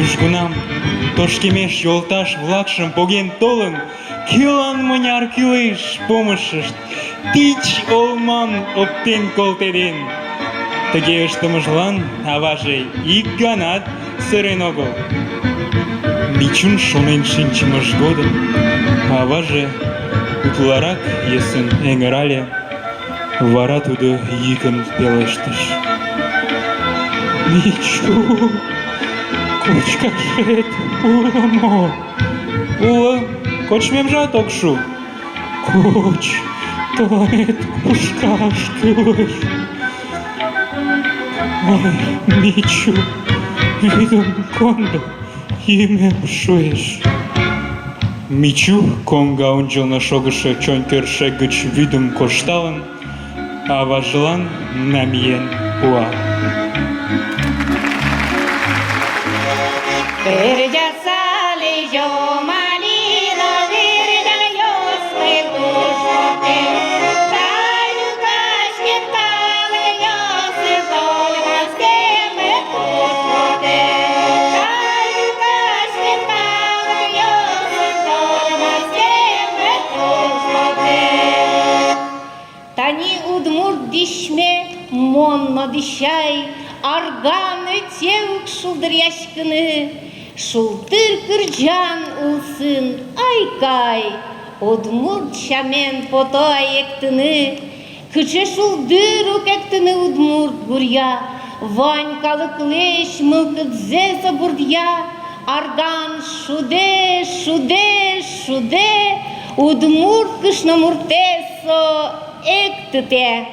южгунам тошкемеш йолташ-влакшым поген толын, кӧлан мыняр кӱлеш помышышт тич олмам оптен колтеден. Тыге ыштымыжлан аваже ик ганат сырен огыл. Мичун шонен шинчымыж годым аваже утларак йӧсын эҥырале, вара тудо йӱкын пелештыш: «Мичу, кочкашет уло мо?» «Уло, кочмемжат ок шу». «Коч, тыланет кушкаш кӱлеш». «Ой, Мичу, вӱдым кондо, йӱмем шуэш». Мичу, коҥга ончылно шогышо чон кӧршӧк гыч вӱдым кошталын, аважлан намиен пуа. Тани удмурт дишме монно дишай, Арганы теук шулдыр яшкыны, Шулдыр кырджан улсын, айкай, Удмурт шамен пото ектыны, Кыче шулдыр укектыны удмурт гурья, Ванькалыклеш мылкыдзе бурдья, Арган шуде, шуде, шуде, Удмурт кышнамуртесо эктыте.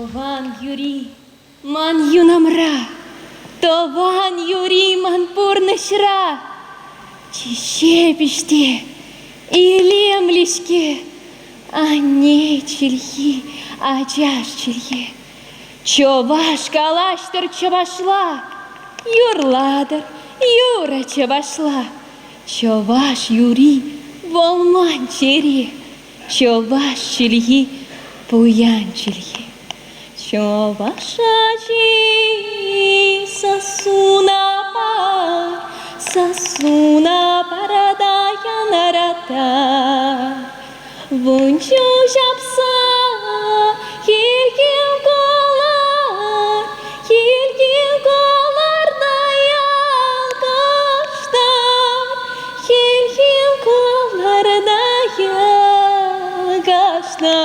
Тӑван юрри ман юнӑмра, Тӑван юрри ман пурнӑҫра. Чи ҫепӗҫ те илемлӗ-ҫке анне чӗлхи, ачаш чӗлхе. Чӑваш калаҫтӑр чӑвашла, юрлатӑр юрӑ чӑвашла. Чӑваш юрри вӑл ман чӗре. Чӑваш чӗлхи пуян чӗлхе. Чӑваш ачи сассуна пар, сассуна парата янӑрата. Вунҫул ҫапса хирхи кӑлар, хирхи кӑларта ялкӑшта, хирхи кӑларта ялкӑшта.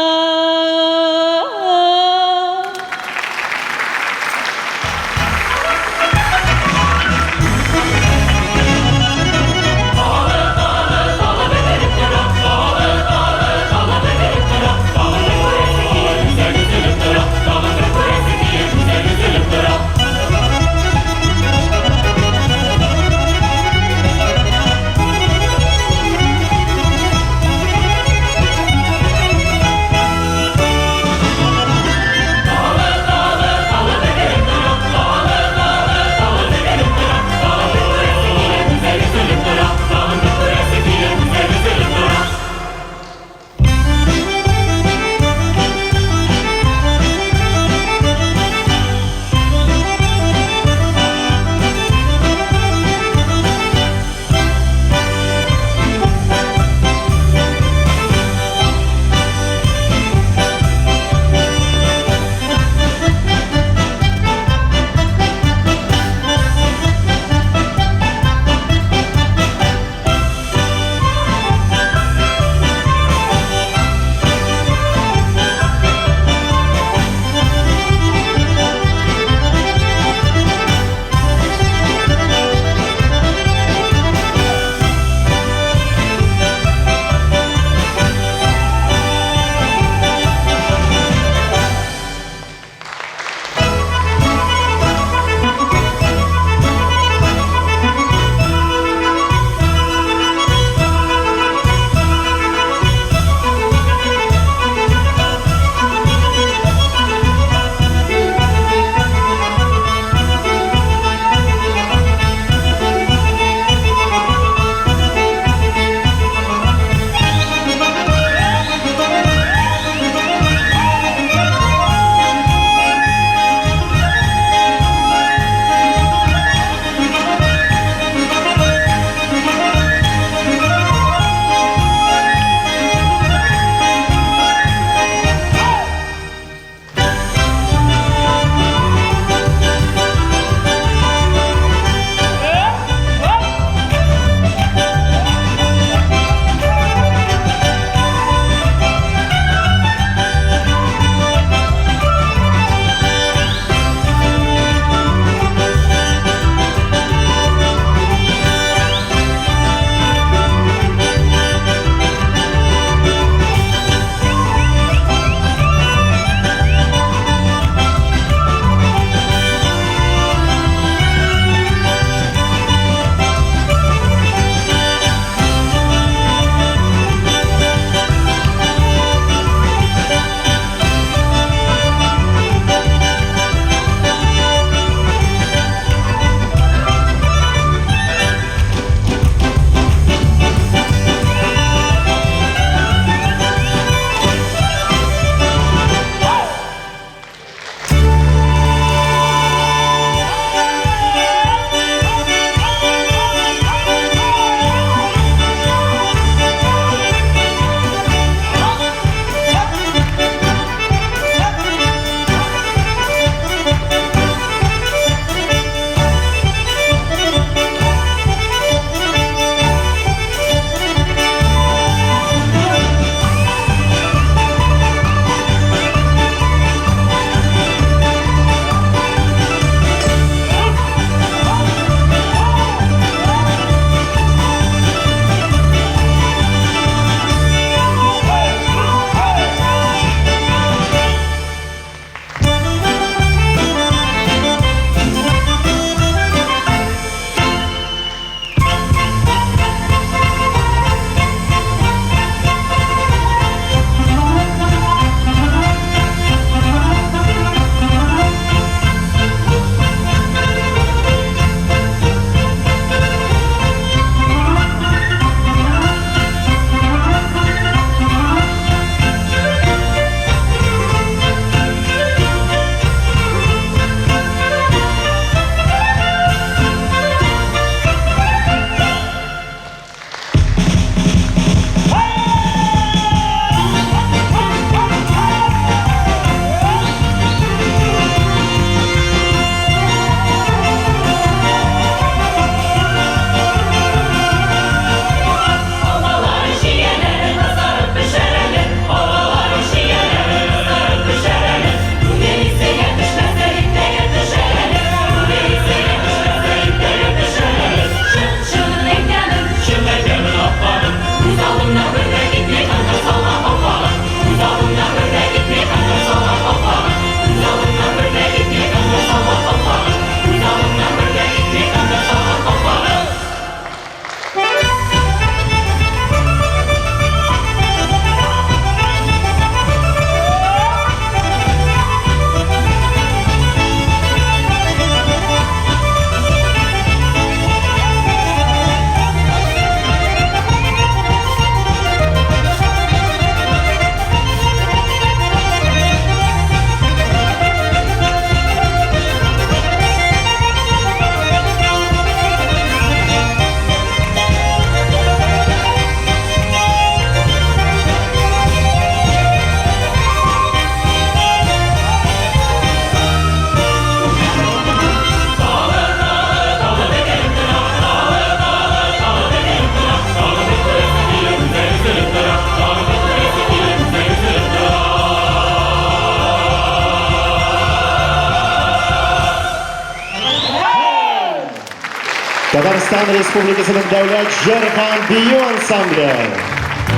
Татарстан Республикасының дәүләт җыр һәм бию ансамбле.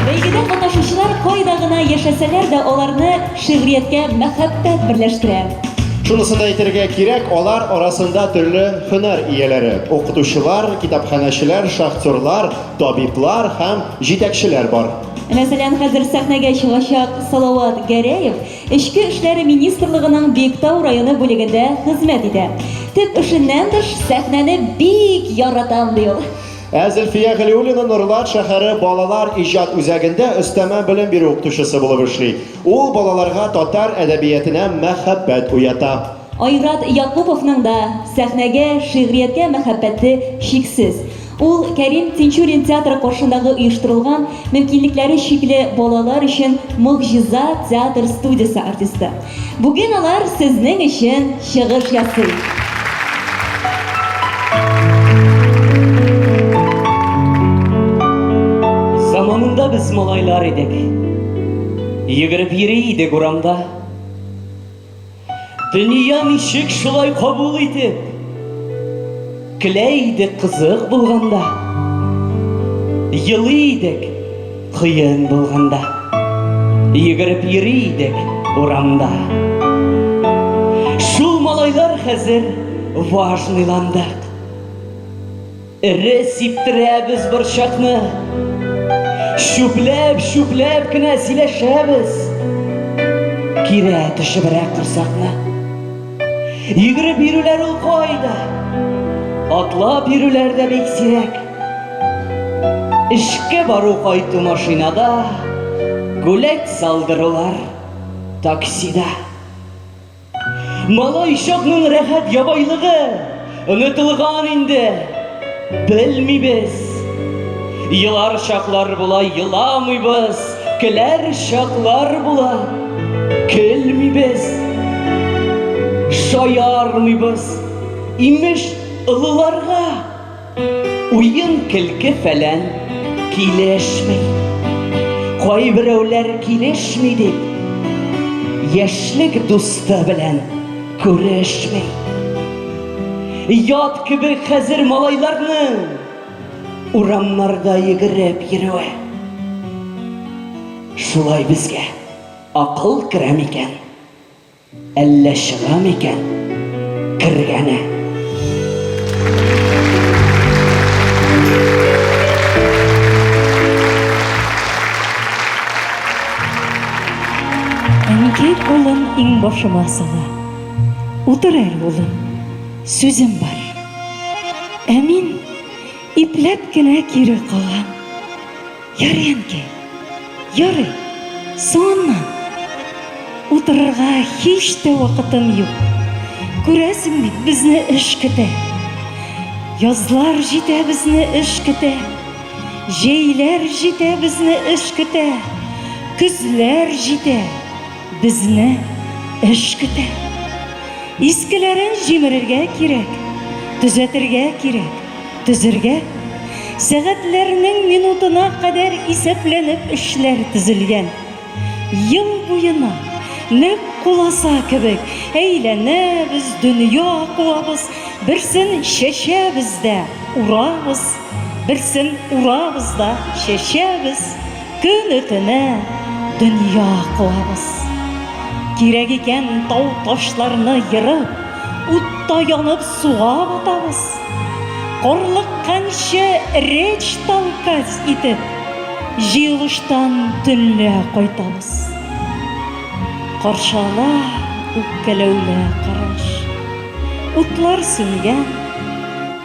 Бәйгедә катнашучылар кайда гына яшәсәләр дә, аларны шигърияткә мәхәббәт берләштерә. Шунысын да әйтергә кирәк, алар арасында төрле һөнәр ияләре, укытучылар, китапханәчеләр, шахтерлар, табиблар һәм җитәкчеләр бар. Мәсәлән, хәзер сәхнәгә чыгачак Салават Гәрәев Эчке эшләр министрлыгының Биектау районы бүлегендә хезмәт итә. Төп эшеннән тыш, сәхнәне бик яратам, ди ул. Ә Зөлфия Галиуллина Нурлат шәһәре балалар иҗат үзәгендә өстәмә белем бирү укытучысы булып эшли. Ул балаларга татар әдәбиятенә мәхәббәт уята. Айрат Якуповның да сәхнәгә, шигърияткә мәхәббәте чиксез. Ул Кәрим Тинчурин театры каршындагы оештырылган мөмкинлекләре чикле балалар өчен Могҗиза театр студиясе артисты. Бүген алар сезнең өчен чыгыш ясый. Заманында без малайлар идек. Йөгереп йөри идек урамда. Дөнья ничек шулай кабул итеп, Көлә идек кызык булганда, Елый идек кыен булганда, Йөгереп йөри идек урамда. Шул малайлар хәзер важныйландык. Эре сиптерәбез борчакны. Чүпләп-чүпләп кенә сөйләшәбез. Кирә төшебрәк корсакны. Йөгереп йөрүләр ул кайда? Атлап йөрүләр дә бик сирәк. Эшкә бару кайту машинада, гулять салдырулар таксида. Малай чакның рәхәт ябайлыгы онытылган инде, белмибез. Елар чаклар була, еламыйбыз, көләр чаклар була, көлмибез. Шаярмыйбыз, имеш, олыларга. Уен-көлке фәлән килешми. Кайберәүләр килешми дип, яшьлек дусты белән күрешми. Ят кебек хәзер малайларның урамнарда йөгереп йөрүе. Шулай безгә акыл керә микән? Әллә чыга микән кергәне? Әнкәй кулын иңбашыма сала. Утыр әле, улым, сүзем бар. Ә мин ипләп кенә кире кагам. Ярый, әнкәй, ярый, соңыннан. Утырырга һич тә вакытым юк. Күрәсең бит, безне эш көтә. Язлар җитә, безне эш көтә. Җәйләр җитә, безне эш көтә. Көзләр җитә, безне эш көтә. Искеләрен җимерергә кирәк, төзәтергә кирәк. Төзергә, сәгатьләрнең минутына кадәр исәпләнеп эшләр төзелгән. Ел буена, нәкъ куласа кебек, әйләнәбез, дөнья куабыз, берсен чәчәбез дә урабыз, берсен урабыз да чәчәбез, көне-төне дөнья куабыз. Кирәк икән тау-ташларны ерып, утта янып суга батабыз. Карлыкканчы речь толкать итеп, җыелыштан төнлә кайтабыз. Каршы ала үпкәләүле караш. Утлар сүнгән,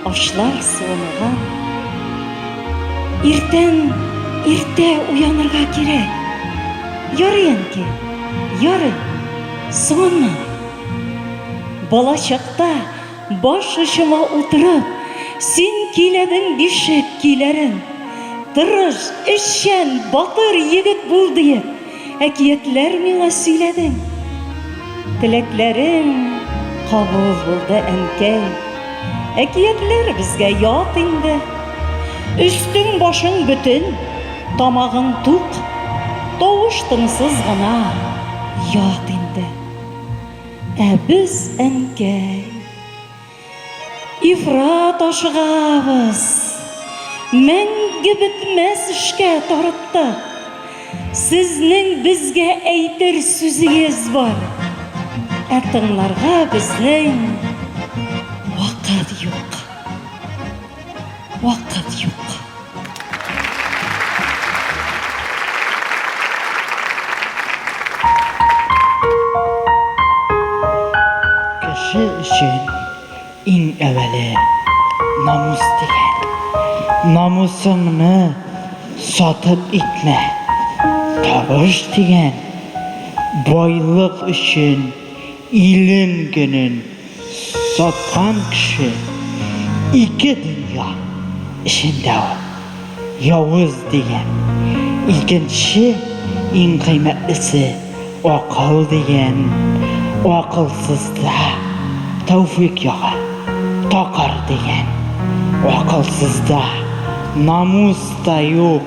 ашлар суынган. Иртән иртә уянырга кирәк. Ярый, әнкәй, ярый, соңыннан. Бала чакта Баш очыма утырып, син көйләдең бишек көйләрен. Тырыш, эшчән, батыр егет бул диеп, әкиятләр миңа сөйләдең. Теләкләрең кабул булды, әнкәй. Әкиятләр безгә ят инде. Өстең-башың бөтен, тамагың тук, тавыш-тынсыз гына ят инде. Ә без, әнкәй. Ифрат ашыгабыз. Мәңге бетмәс эшкә тарыттык. Сезнең безгә әйтер сүзегез бар. Ә тыңларга безнең вакыт юк. Вакыт юк. Кеше өчен иң әвәле намус дигән. Намусыңны сатып итмә. Табыш дигән. Байлык өчен илен-көнен Саткан кеше ике дөнья эчендә ул. Явыз дигән. Икенче иң кыйммәтлесе акыл дигән. Акылсызда тәүфыйк ягы такыр дигән. Акылсызда намус та юк,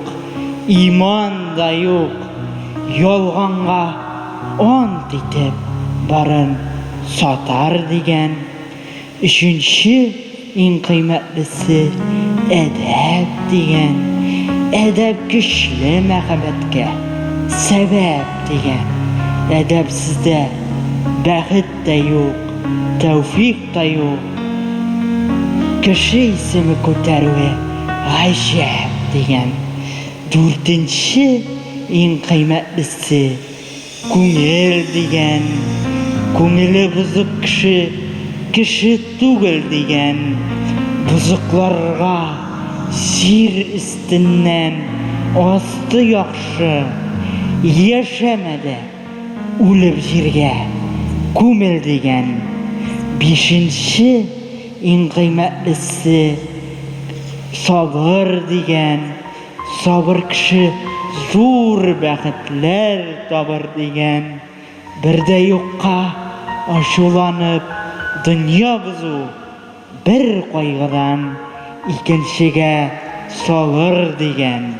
иман да юк. Ялганга Ант итеп барын сатар дигән. Өченче иң кыйммәтлесе әдәп дигән. Әдәп көчле мәхәббәткә сәбәп дигән. Әдәпсездә бәхет тә юк, тәүфыйк та юк. Кеше исеме күтәрүе гаҗәп дигән. Дүртенче иң кыйммәтлесе, күңел дигән. Күңеле бозык кеше, кеше түгел дигән. Бозыкларга җир өстеннән асты яхшы, яшәмә дә, үлеп җиргә күмел дигән. Бишенче иң кыйммәтлесе, сабыр дигән. Сабыр кеше зур бәхетләр табыр дигән. Бер дә юкка ачуланып дөнья бозу бер кайгыдан икенчегә салыр дигән.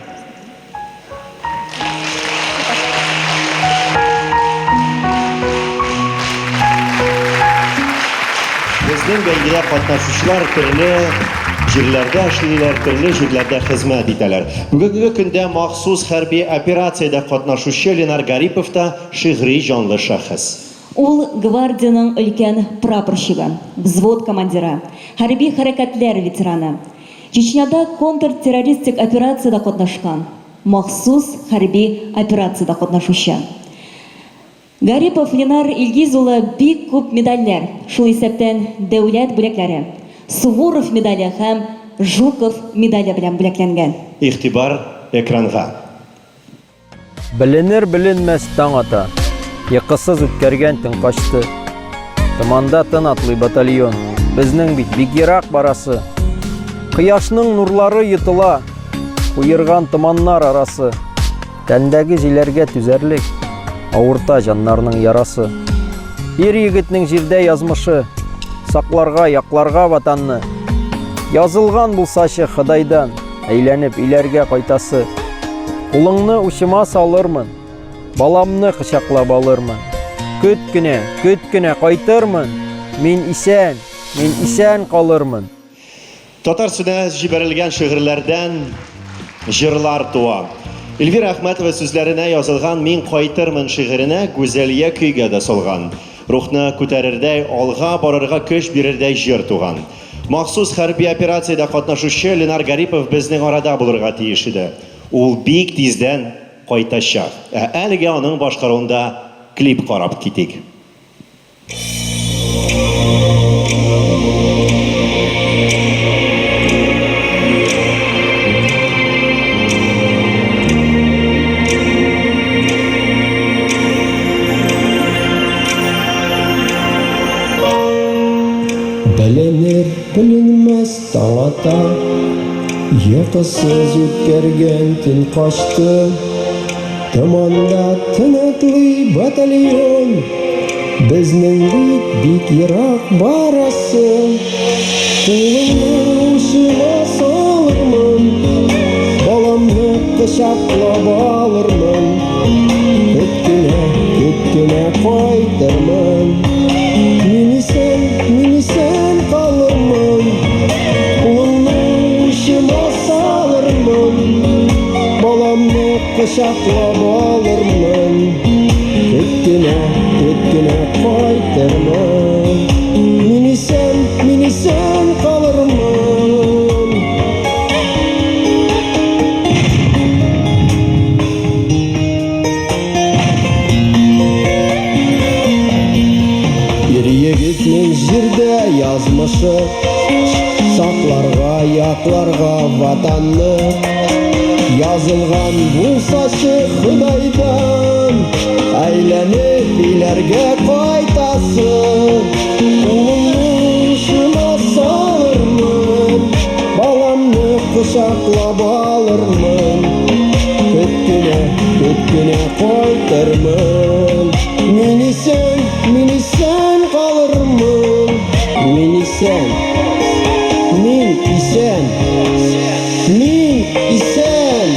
Безнең бәйгедә катнашучылар төрле җирләрдә эшлиләр, төрле җирләрдә хезмәт итәләр. Бүгенге көндә махсус хәрби операциядә катнашучы Ленар Гарипов та шигъри җанлы шәхес. Ул гвардиянең өлкән прапорщигы, взвод командиры, хәрби хәрәкәтләр ветераны. Чечняда контртеррористик операциядә катнашкан, махсус хәрби операциядә катнашучы. Гарипов Ленар Илгиз улы бик күп медальләр, шул исәптән дәүләт бүләкләре, Суворов медале һәм Жуков медале белән бүләкләнгән. Игътибар экранга! Беленер-беленмәс таң ата. Йокысыз үткәргән төн качты. Томанда тын атлый батальон. Безнең бит бик ерак барасы. Кояшның нурлары йотыла. Куерган томаннар арасы. Тәндәге җиләргә түзәрлек, авырта җаннарның ярасы. Ир-егетнең җирдә язмышы, сакларга, якларга ватанны. Язылган булсачы Ходайдан, әйләнеп өйләргә кайтасы. Кулыңны учыма салырмын, баламны кочаклап алырмын. Көт кенә, көт кенә, кайтырмын, мин исән, мин исән калырмын. Татар сүзенә җибәрелгән шигырьләрдән җырлар туа. Эльвира Әхмәтова сүзләренә язылган Мин кайтырмын шигыренә Гүзәлия көйгә дә салган. Рухны күтәрердәй, алга барырга көч бирердәй җыр туган. Махсус хәрби операциядә катнашучы Ленар Гарипов безнең арада булырга тиеш иде. Ул бик тиздән кайтачак. Ә әлегә аның башкаруында клип карап китик. Беленер, беленмәс таң ата, Йокысыз үткәргән төн качты. Томанда тын атлый батальон, Безнең бит бик ерак барасы. Кулыңны учыма салырмын, Баламны кочаклап алырмын. Көт кенә, көт кенә кайтырмын. Мин исән, мин исән калырмын. кочаклап алырмын. Көт кенә, көт кенә кайтырмын. Мин исән, мин исән калырмын. Ир егетнең җирдә язмышы Сакларга, якларга Ватанны. Язылган булсачы Ходайдан, Әйләнеп өйләргә кайтасы. Кулымны учыма салырмын, Баламны кочаклап алырмын. Көт кенә, көт кенә кайтырмын. Мин исән, мин исән калырмын. Мин исән. Мин исән. Мин исән.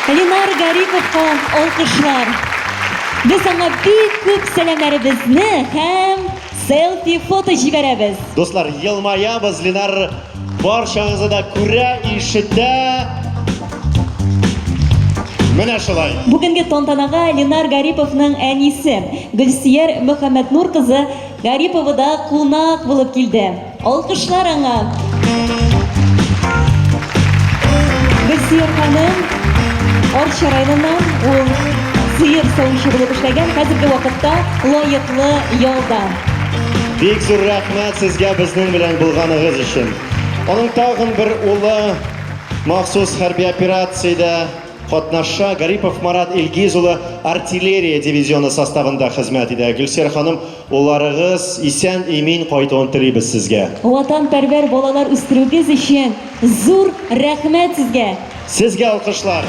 Ленар Гариповка алкышлар. Без аңа бик күп сәламнәребезне һәм селфи фото җибәрәбез. Дуслар, елмаябыз, Ленар барчагызны да күрә, ишетә. Менә шулай. Бүгенге тантанага Ленар Гариповның әнисе Гөлсияр Мөхәммәтнур кызы Гарипова да кунак булып килде. Алкышлар аңа! Гөлсияр ханым Арча районыннан, ул сыер савучы булып эшләгән, хәзерге вакытта лаеклы ялда. Бик зур рәхмәт сезгә безнең белән булганыгыз өчен. Аның тагын бер улы махсус хәрби операциядә катнаша. Гарипов Марат Илгиз улы артиллерия дивизионы составында хезмәт итә. Гөлсияр ханым, улларыгыз исән-имин кайтуын телибез сезгә. Ватанпәрвәр балалар үстерүегез өчен зур рәхмәт сезгә! Сезгә алкышлар!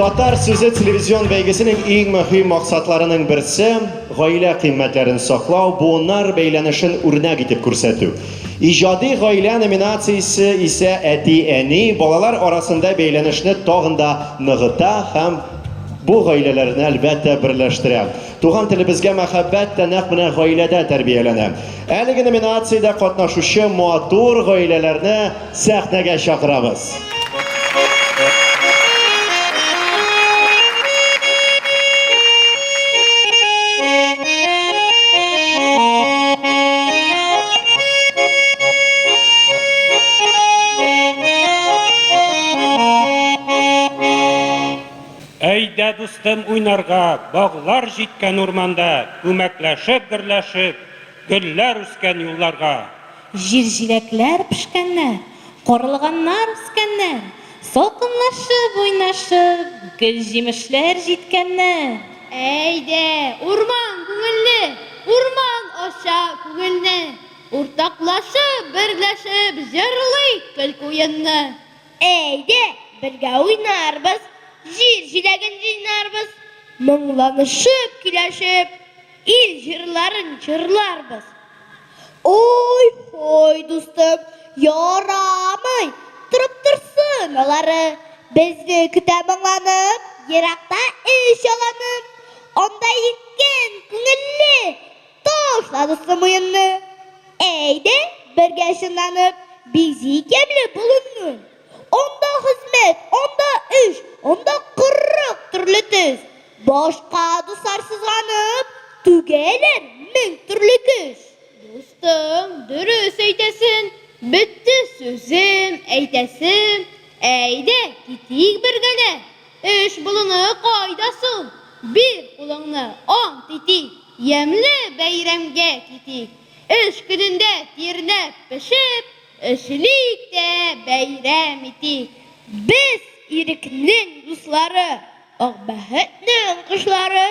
Татар сүзе телевизион бәйгесенең иң мөһим максатларының берсе, гаилә кыйммәтләрен саклау, буыннар бәйләнешен үрнәк итеп күрсәтү. Иҗади гаилә номинациясе исә әти-әни, балалар арасында бәйләнешне тагын да ныгыта һәм бу гаиләләрне, әлбәттә, берләштерә. Туган телебезгә мәхәббәт тә нәкъ менә гаиләдә тәрбияләнә. Әлеге номинациядә катнашучы матур гаиләләрне сәхнәгә чакырабыз. Әйдә, дустым, уйнарга, Баглар җиткән урманда, Күмәкләшеп, гөрләшеп, Гөлләр үскән юлларга. Җир җиләкләр пешкәннәр, Карлыганнар үскәннәр, Салкынлашып, уйнашып, Гөл-җимешләр җиткәннәр. Әйдә, урман күңелле, Урман ача күңелне, Уртаклашып, берләшеп, Җырлыйк көлке-уенны. Әйдә, бергә уйнарбыз, җир җиләген җыйнарбыз, моңланышып, көйләшеп, ил җырларын җырларбыз. Ой-һой, дустым, ярамый, торып торсын алары, безне көтә моңланып, еракта эш аланы. Анда иркен, күңелле, Ташла, дустым, уенны. Әйдә, бергә чынланып, бизик ямьле болынны. Анда хезмәт, анда эш, анда 40 төрле төс. Башка дуслар сызганып, түгәләр 1000 төрле көч. Дустым, дөрес әйтәсен, бетте сүзем, әйтәсем. Әйдә, китик бергәләп. Эш болыны кайда соң? Бир кулыңны, ант итик, ямьле бәйрәмгә китик. Эш көнендә тирләп-пешеп, эшлик тә бәйрәм итик. Без ирекнең дуслары, ак бәхетнең кошлары,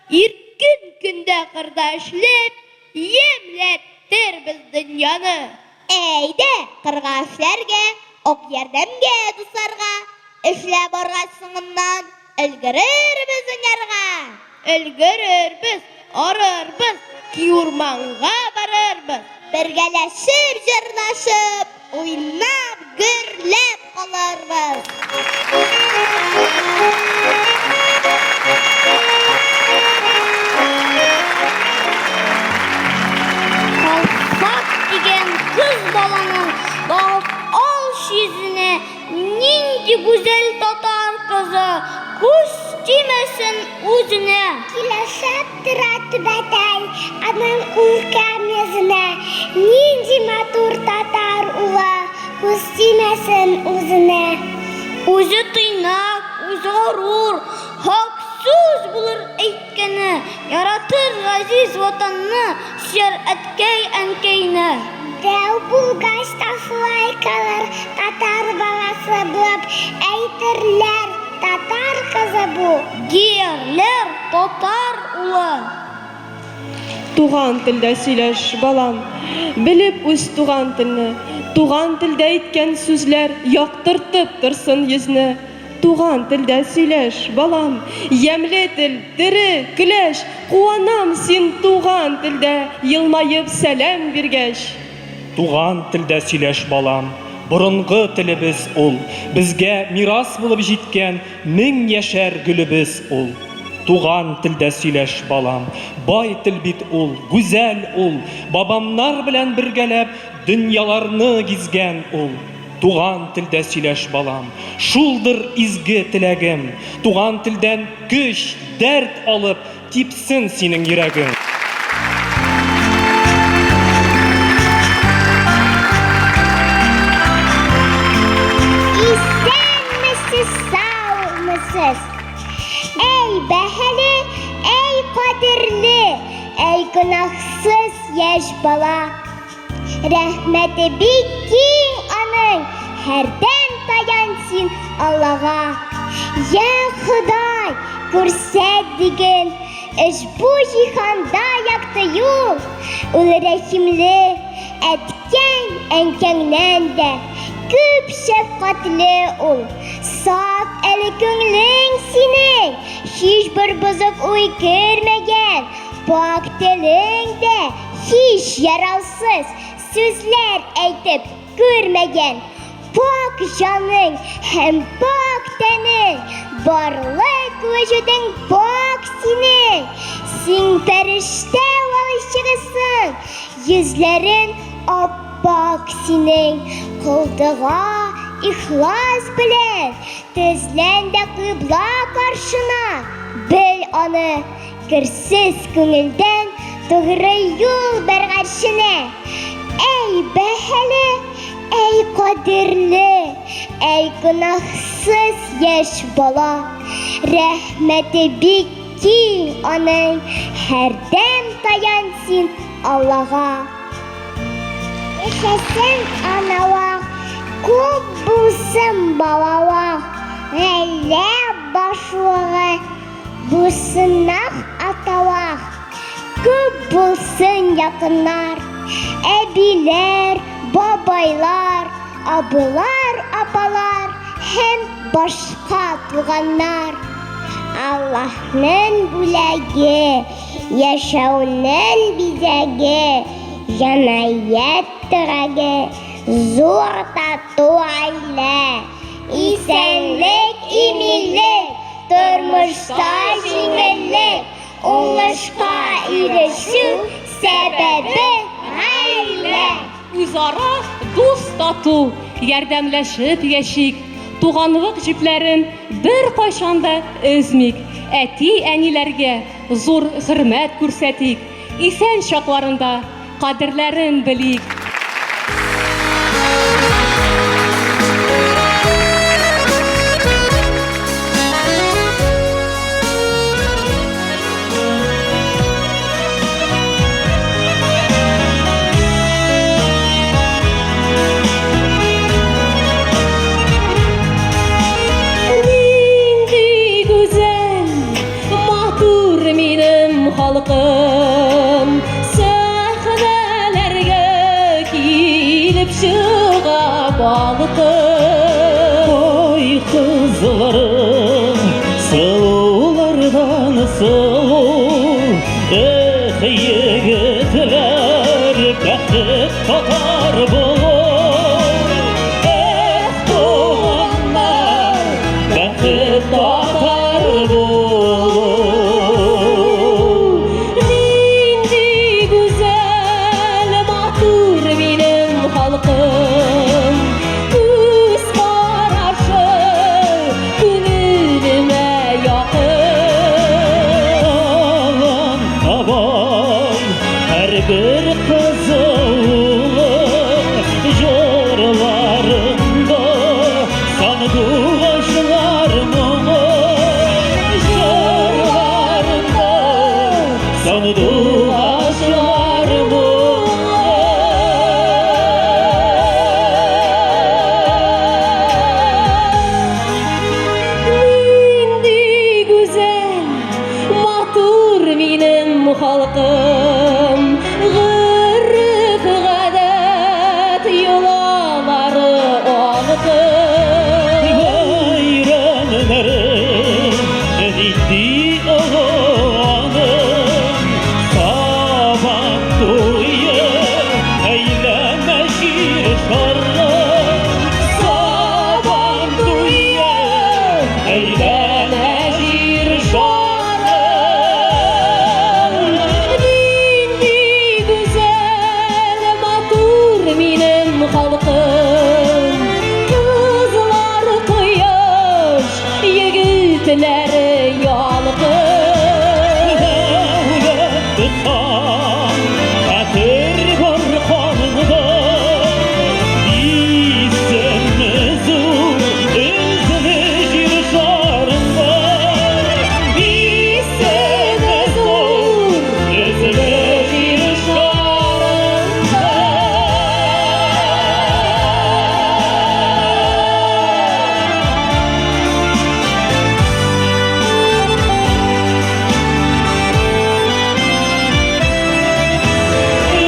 иркен көндә кырда эшләп, Ямьләтербез дөньяны. Әйдә, кырга эшләргә, ак ярдәмгә дусларга. Эшләп баргач соңыннан, өлгерербез уйнарга. Өлгерербез, арырбыз, киң урманга барырбыз. Бергәләшеп җырлашып, уйнап, гөрләп калырбыз. гүзәл татар кызы, күз тимәсен үзенә. Килешеп тора түбәтәй аның күркәм йөзенә. Нинди матур татар улы, күз тимәсен үзенә. Үзе тыйнак, үзе горур, хак сүз булыр әйткәне, яратыр газиз Ватанны, сөяр әткәй-әнкәйне. Дәү булгач та шулай калыр, татар баласы булып, әйтерләр, татар кызы бу, диярләр, татар улы. Туган телдә сөйләш, балам, белеп үс туган телне, Туган телдә әйткән сүзләр яктыртып торсын йөзне. Туган телдә сөйләш, балам, ямьле тел, тере, көләч, Куанам син туган телдә елмаеп сәлам биргәч. Туган телдә сөйләш, балам, борынгы телебез ул, Безгә мирас булып җиткән меңьяшәр гөлебез ул. Туган телдә сөйләш, балам, бай тел бит ул, гүзәл ул, Бабамнар белән бергәләп дөньяларны гизгән ул. Туган телдә сөйләш, балам, шулдыр изге теләгем, Туган телдән көч, дәрт алып, типсен синең йөрәгең. Исәнмесез, саумысыз! Әй бәһале, әй кадерле, әй гөнаһсыз яшь бала! Рәхмәте бик киң аның, һәрдәм таян син Аллага. Я Ходай, күрсәт диген, ошбу җиһанда якты юл, ул рәхимле, әткәң, әнкәңнән дә күп шәфкатьле ул. Саф әле күңлең синең, һичбер бозык уй кермәгән, пакь телең дә Һич яраусыз сүзләр әйтеп күрмәгән пакь җаның һәм пакь тәнең, барлык вөҗүдең пакь синең. Син фәрештә валчыгысың, йөзләрең ап-ак синең. Кыл дога ихлас белән, тезлән дә кыйбла каршына, бел аны, Керсез күңелдән тугры юл бәргәрченә. Әй бәһале, әй кадерле, әй гөнаһсыз яшь бала. Рәхмәте бик киң аның, һәрдәм таян син Аллага. Яшәсен аналар, күп булсын балалар, гаилә башлыгы Булсыннар аталар, күп булсын якыннар, әбиләр, бабайлар, абыйлар, апалар һәм башка туганнар. Аллаһның бүләге, яшәүнең бизәге, җәмгыять терәге, зур тату гаилә. Исәнлек, иминлек, Тормышта җиңеллек, уңышка ирешү сәбәбе, гаилә. Үзара дус-тату, ярдәмләшеп яшик, туганлык җепләрен беркайчан да өзмик, әти-әниләргә зур хөрмәт күрсәтик, исән чакларында кадерләрен белик. Нинди гүзәл, матур минем халкым. Сәхнәләргә килеп чыга балкып. Ай кызларым, сылулардан сылу, Эх, егетләр, бәхет татар булу. Эх, туганнар, бәхет татар булу. Нинди гүзәл, матур минем халкым, Күз карашы минем халкым. Кызлар кояш, егетләр ялкын. Дәүләт тоткан хәтер бар каныңда. Исеме зур, өзеле җир шарында. Исеме зур, өзеле җир шарында.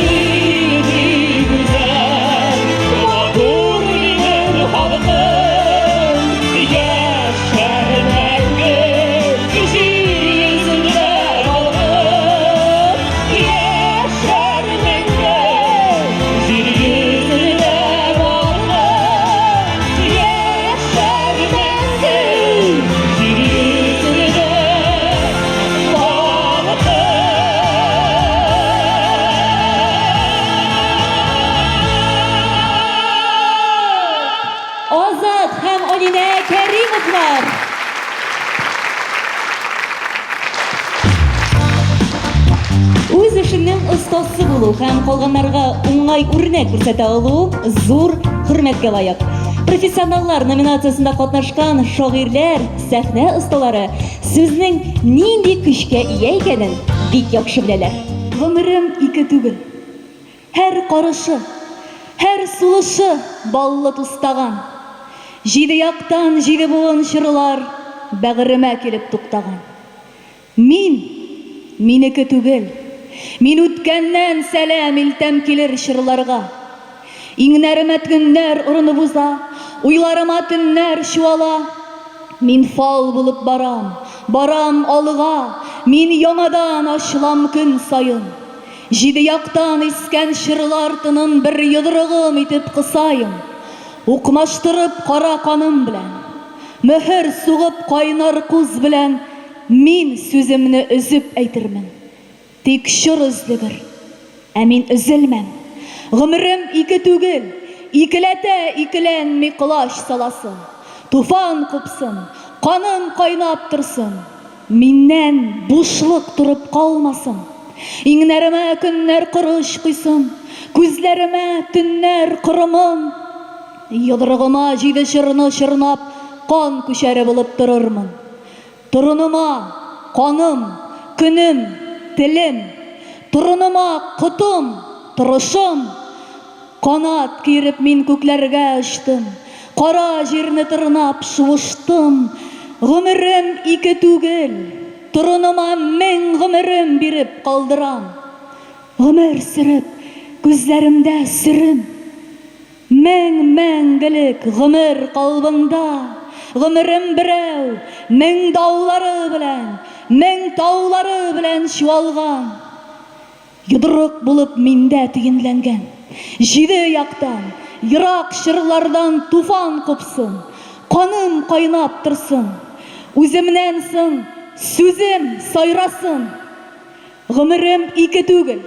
Нинди гүзәл, матур минем халкым, яшәр мәңге җир йөзендә балкып, яшәр мәңге җир йөзендә балкып, яшәр мәңге җир йөзендә балкып. Азат һәм Алинә Кәримовлар! Үз эшеңнең остасы булу һәм калганнарга уңай үрнәк күрсәтә алу зур хөрмәткә лаек. Профессионаллар номинациясендә катнашкан шагыйрьләр, сәхнә осталары сүзнең нинди көчкә ия икәнен бик яхшы беләләр. Гомерем ике түгел. Һәр карышы, һәр сулышы баллы тустаган. Җиде яктан җиде буын чорлар бәгыремә килеп туктаган. Мин, минеке түгел. Мин үткәннән сәлам илтәм килер чорларга. Иңнәремә көннәр орынып уза, уйларыма төннәр чуала. Мин фал булып барам, барам алга, мин яңадан ачылам көн саен. Җиде яктан искән чорлар тынын бер йодрыгым итеп кысаем, укмаштырып кара каным белән, мөһер сугып кайнар куз белән мин сүземне өзеп әйтермен. Тик чор өзлегер, ә мин өзелмәм. Гомерем ике түгел, икеләтә икеләнми колач саласын, туфан купсын, каным кайнап торсын. Миннән бушлык торып калмасын. Иңнәремә көннәр корыч койсын, Күзләремә төннәр корымын. Йодрыгыма җиде чорны чорнап, Кан күчәре булып торырмын. Торыныма, каным, көнем, телем, Торыныма, котым, торышым. Канат киереп мин күкләргә очтым, Кара җирне тырнап шуыштым. Гомерем ике түгел, торыныма Мең гомерем биреп калдырам. Гомер сөреп, күзләремдә сөрем. Мең мәңгелек гомер калбында. Гомерем берәү, мең даулары белән, Мең таулары белән чуалган. Йодрык булып миндә төенләнгән. Җиде яктан, ерак чорлардан туфан купсын, каным кайнап торсын. Үземнән соң сүзем сайрасын. Гомерем ике түгел,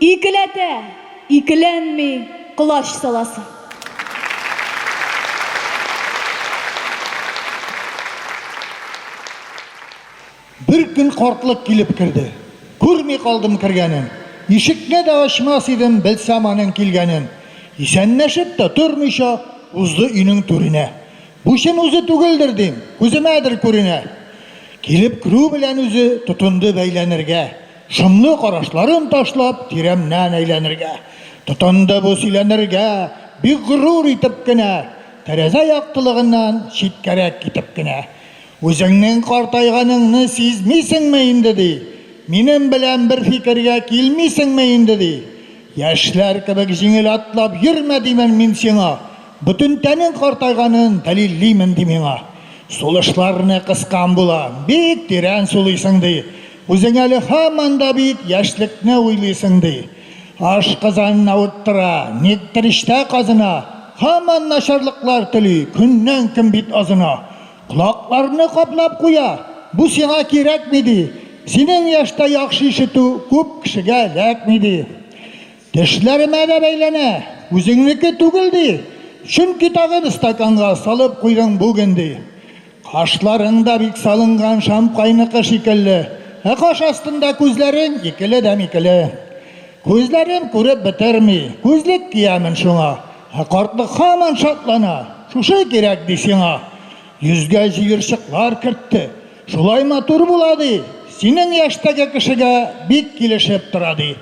икеләтә, икеләнми колач саласын. Бер көн картлык килеп керде. Күрми калдым кергәнен. Ишекне дә ачмас идем, белсәм аның килгәнен. Исәнләшеп тә тормыйча, узды өйнең түренә. Бу чын үзе түгелдер, дим, күземәдер күренә. Килеп керү белән үзе тотынды бәйләнергә. Шомлы карашларын ташлап, тирәмнән әйләнергә. Тотынды бу сөйләнергә, бик горур итеп кенә, тәрәзә яктылыгыннан читкәрәк китеп кенә. Үзеңнең картайганыңны сизмисеңме инде, ди. Минем белән бер фикергә килмисеңме инде, ди. Яшьләр кебек җиңел атлап йөрмә, димен мин сиңа. Бөтен тәнең картайганын дәлиллимен, ди миңа. Сулышларны кыскан була, бик тирән сулыйсың, ди. Үзең әле һаман да бит яшьлекне уйлыйсың, ди. Ашказанын авырттыра, никтер эчтә казына, һаман начарлыклар тели, көннән-көн бит азына. Колакларны каплап куя, бу сиңа кирәкми, ди. Синең яшьтә яхшы ишетү күп кешегә эләкми, ди. Тешләремә дә бәйләнә, Үзеңнеке түгел, ди. Чөнки тагын стаканга салып куйдың бүген, ди. Кашларың да бик салынган шамкайныкы шикелле. Ә каш астында күзләрең икеле дә микеле. Күзләрем күреп бетерми, күзлек киямен шуңа. Ә картлык һаман шатлана, шушы кирәк, ди сиңа. Йөзгә җыерчыклар кертте. Шулай матур була, ди. Синең яшьтәге кешегә бик килешеп тора, ди.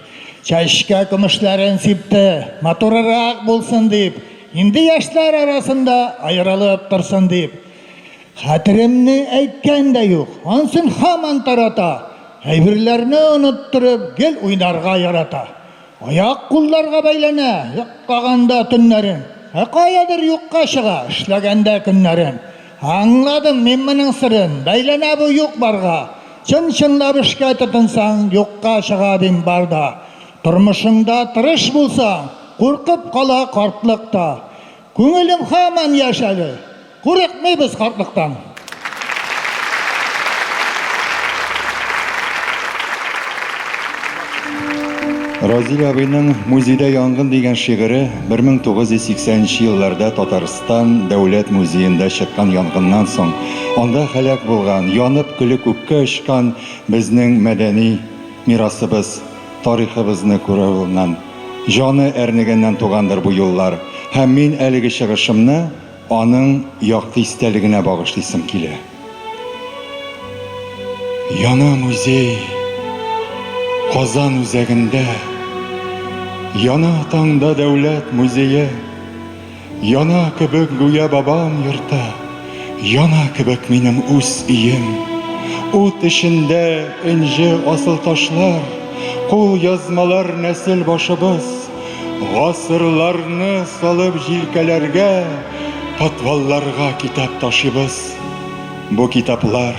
Чәчкә көмешләрен сипте, матурырак булсын дип, инде яшьләр арасында аерылып торсын дип. Хәтеремне әйткән дә юк, ансын һаман тарата. Әйберләрне оныттырып, гел уйнарга ярата. Аяк-кулларга бәйләнә, йоклаганда төннәрен, ә каядыр юкка чыга, эшләгәндә көннәрен. Аңладым мин моның серен, бәйләнә бу юк-барга. Чын-чынлап эшкә тотынсаң, юкка чыга дим бар да. Тормышыңда тырыш булсаң, куркып кала картлык та. Күңелем һаман яшь әле. Курыкмыйбыз картлыктан. Разил абыйның Музейда янгын дигән шигыре 1980 нче елларда Татарстан дәүләт музеенда чыккан янгыннан соң, анда һәлак булган, янып көле күккә очкан безнең мәдәни мирасыбыз, тарихыбызны күрүеннән, җаны әрнегәннән тугандыр бу юллар. Һәм мин әлеге чыгышымны Аның якты истәлегенә багышлыйсым килә. Яна музей Казан үзәгендә, Яна таңда дәүләт музее, Яна кебек гүя бабам йорты, Яна кебек минем үз өем. Ут эчендә энҗе асылташлар, Кулъязмалар нәсел башыбыз. Гасырларны салып җилкәләргә, Подвалларга китап ташыйбыз. Бу китаплар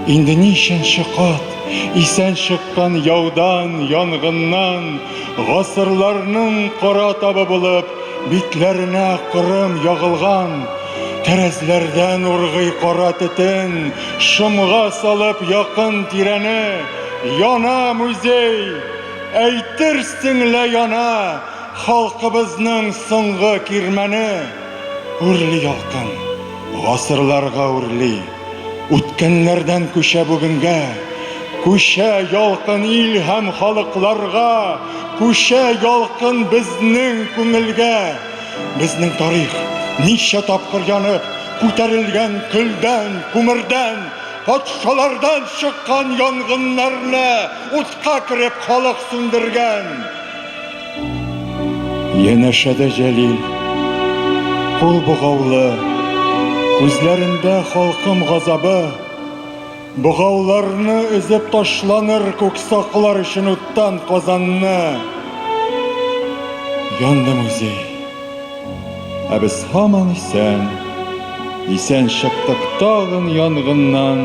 инде ничәнче кат Исән чыккан яудан, янгыннан, Гасырларның кара табы булып, Битләренә корым ягылган. Тәрәзләрдән ургый кара төтен, Шомга салып якын-тирәне, Яна музей! Әйтерсең лә яна халкыбызның соңгы кирмәне. Үрли ялкын, гасырларга үрли, Үткәннәрдән күчә бүгенгә. Күчә ялкын ил һәм халыкларга, Күчә ялкын безнең күңелгә. Безнең тарих ничә тапкыр янып, Күтәрелгән көлдән, күмердән, Патшалардан чыккан янгыннарны утка кереп халык сүндергән. Янәшәдә Җәлил, кул богаулы, күзләрендә халкым газабы. Богауларны өзеп ташланыр күк саклар өчен уттан Казанны. Янды музей. Ә без һаман исән. Исән чыктык тагын янгыннан.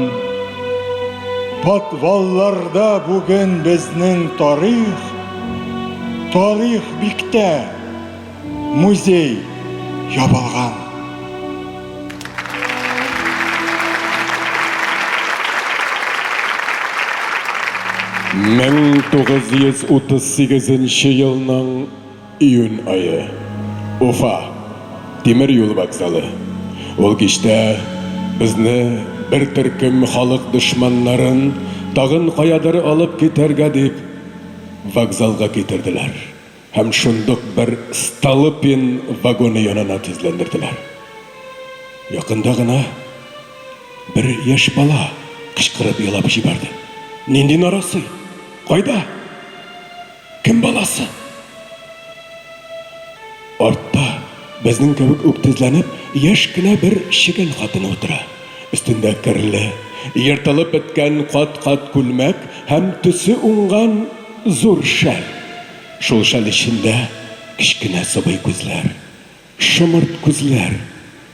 Подвалларда бүген безнең тарих, Тарих биктә, музей ябылган. 1938 елның Июнь ае. Уфа. Тимер юл вокзалы. Ул кичтә безне, бер төркем халык дошманнарын, тагын каядыр алып китәргә дип, вокзалга китерделәр һәм шундук бер Столыпин вагоны янына тезләндерделәр. Якында гына бер яшь бала кычкырып елап җибәрде. Нинди нарасый? Кайда? Кем баласы? Артта, безнең кебек үк тезләнеп, яшь кенә бер чегән хатыны утыра. Өстендә керле, ертылып беткән кат-кат күлмәк һәм төсе уңган зур шәл. Шул шәл эчендә кечкенә сабый күзләр. Шомырт күзләр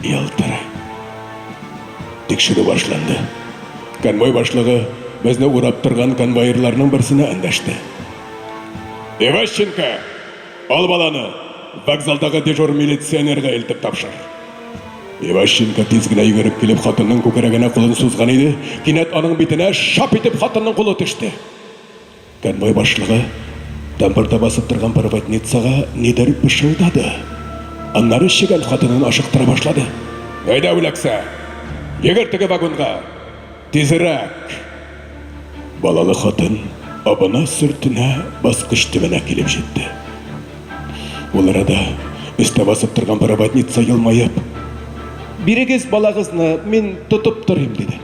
ялтырый. Тикшерү башланды. Конвой башлыгы безне урап торган конвоирларның берсенә эндәште. Иващенко, ал баланы, вокзалдагы дежур милиционерга илтеп тапшыр. Иващенко тиз генә йөгереп килеп хатынның күкрәгенә кулын сузган иде, кинәт аның битенә шап итеп хатынның кулы төште. Конвой башлыгы. Тамбурда басып торган проводницага нидер пышылдады. Аннары чегән хатынын ашыктыра башлады. Әйдә, үләксә! Йөгер теге вагонга! Тизрәк! Балалы хатын абына-сөртенә баскыч төбенә килеп җитте. Ул арада өстә басып торган проводница елмаеп, Бирегез балагызны, мин тотып торыйм, диде.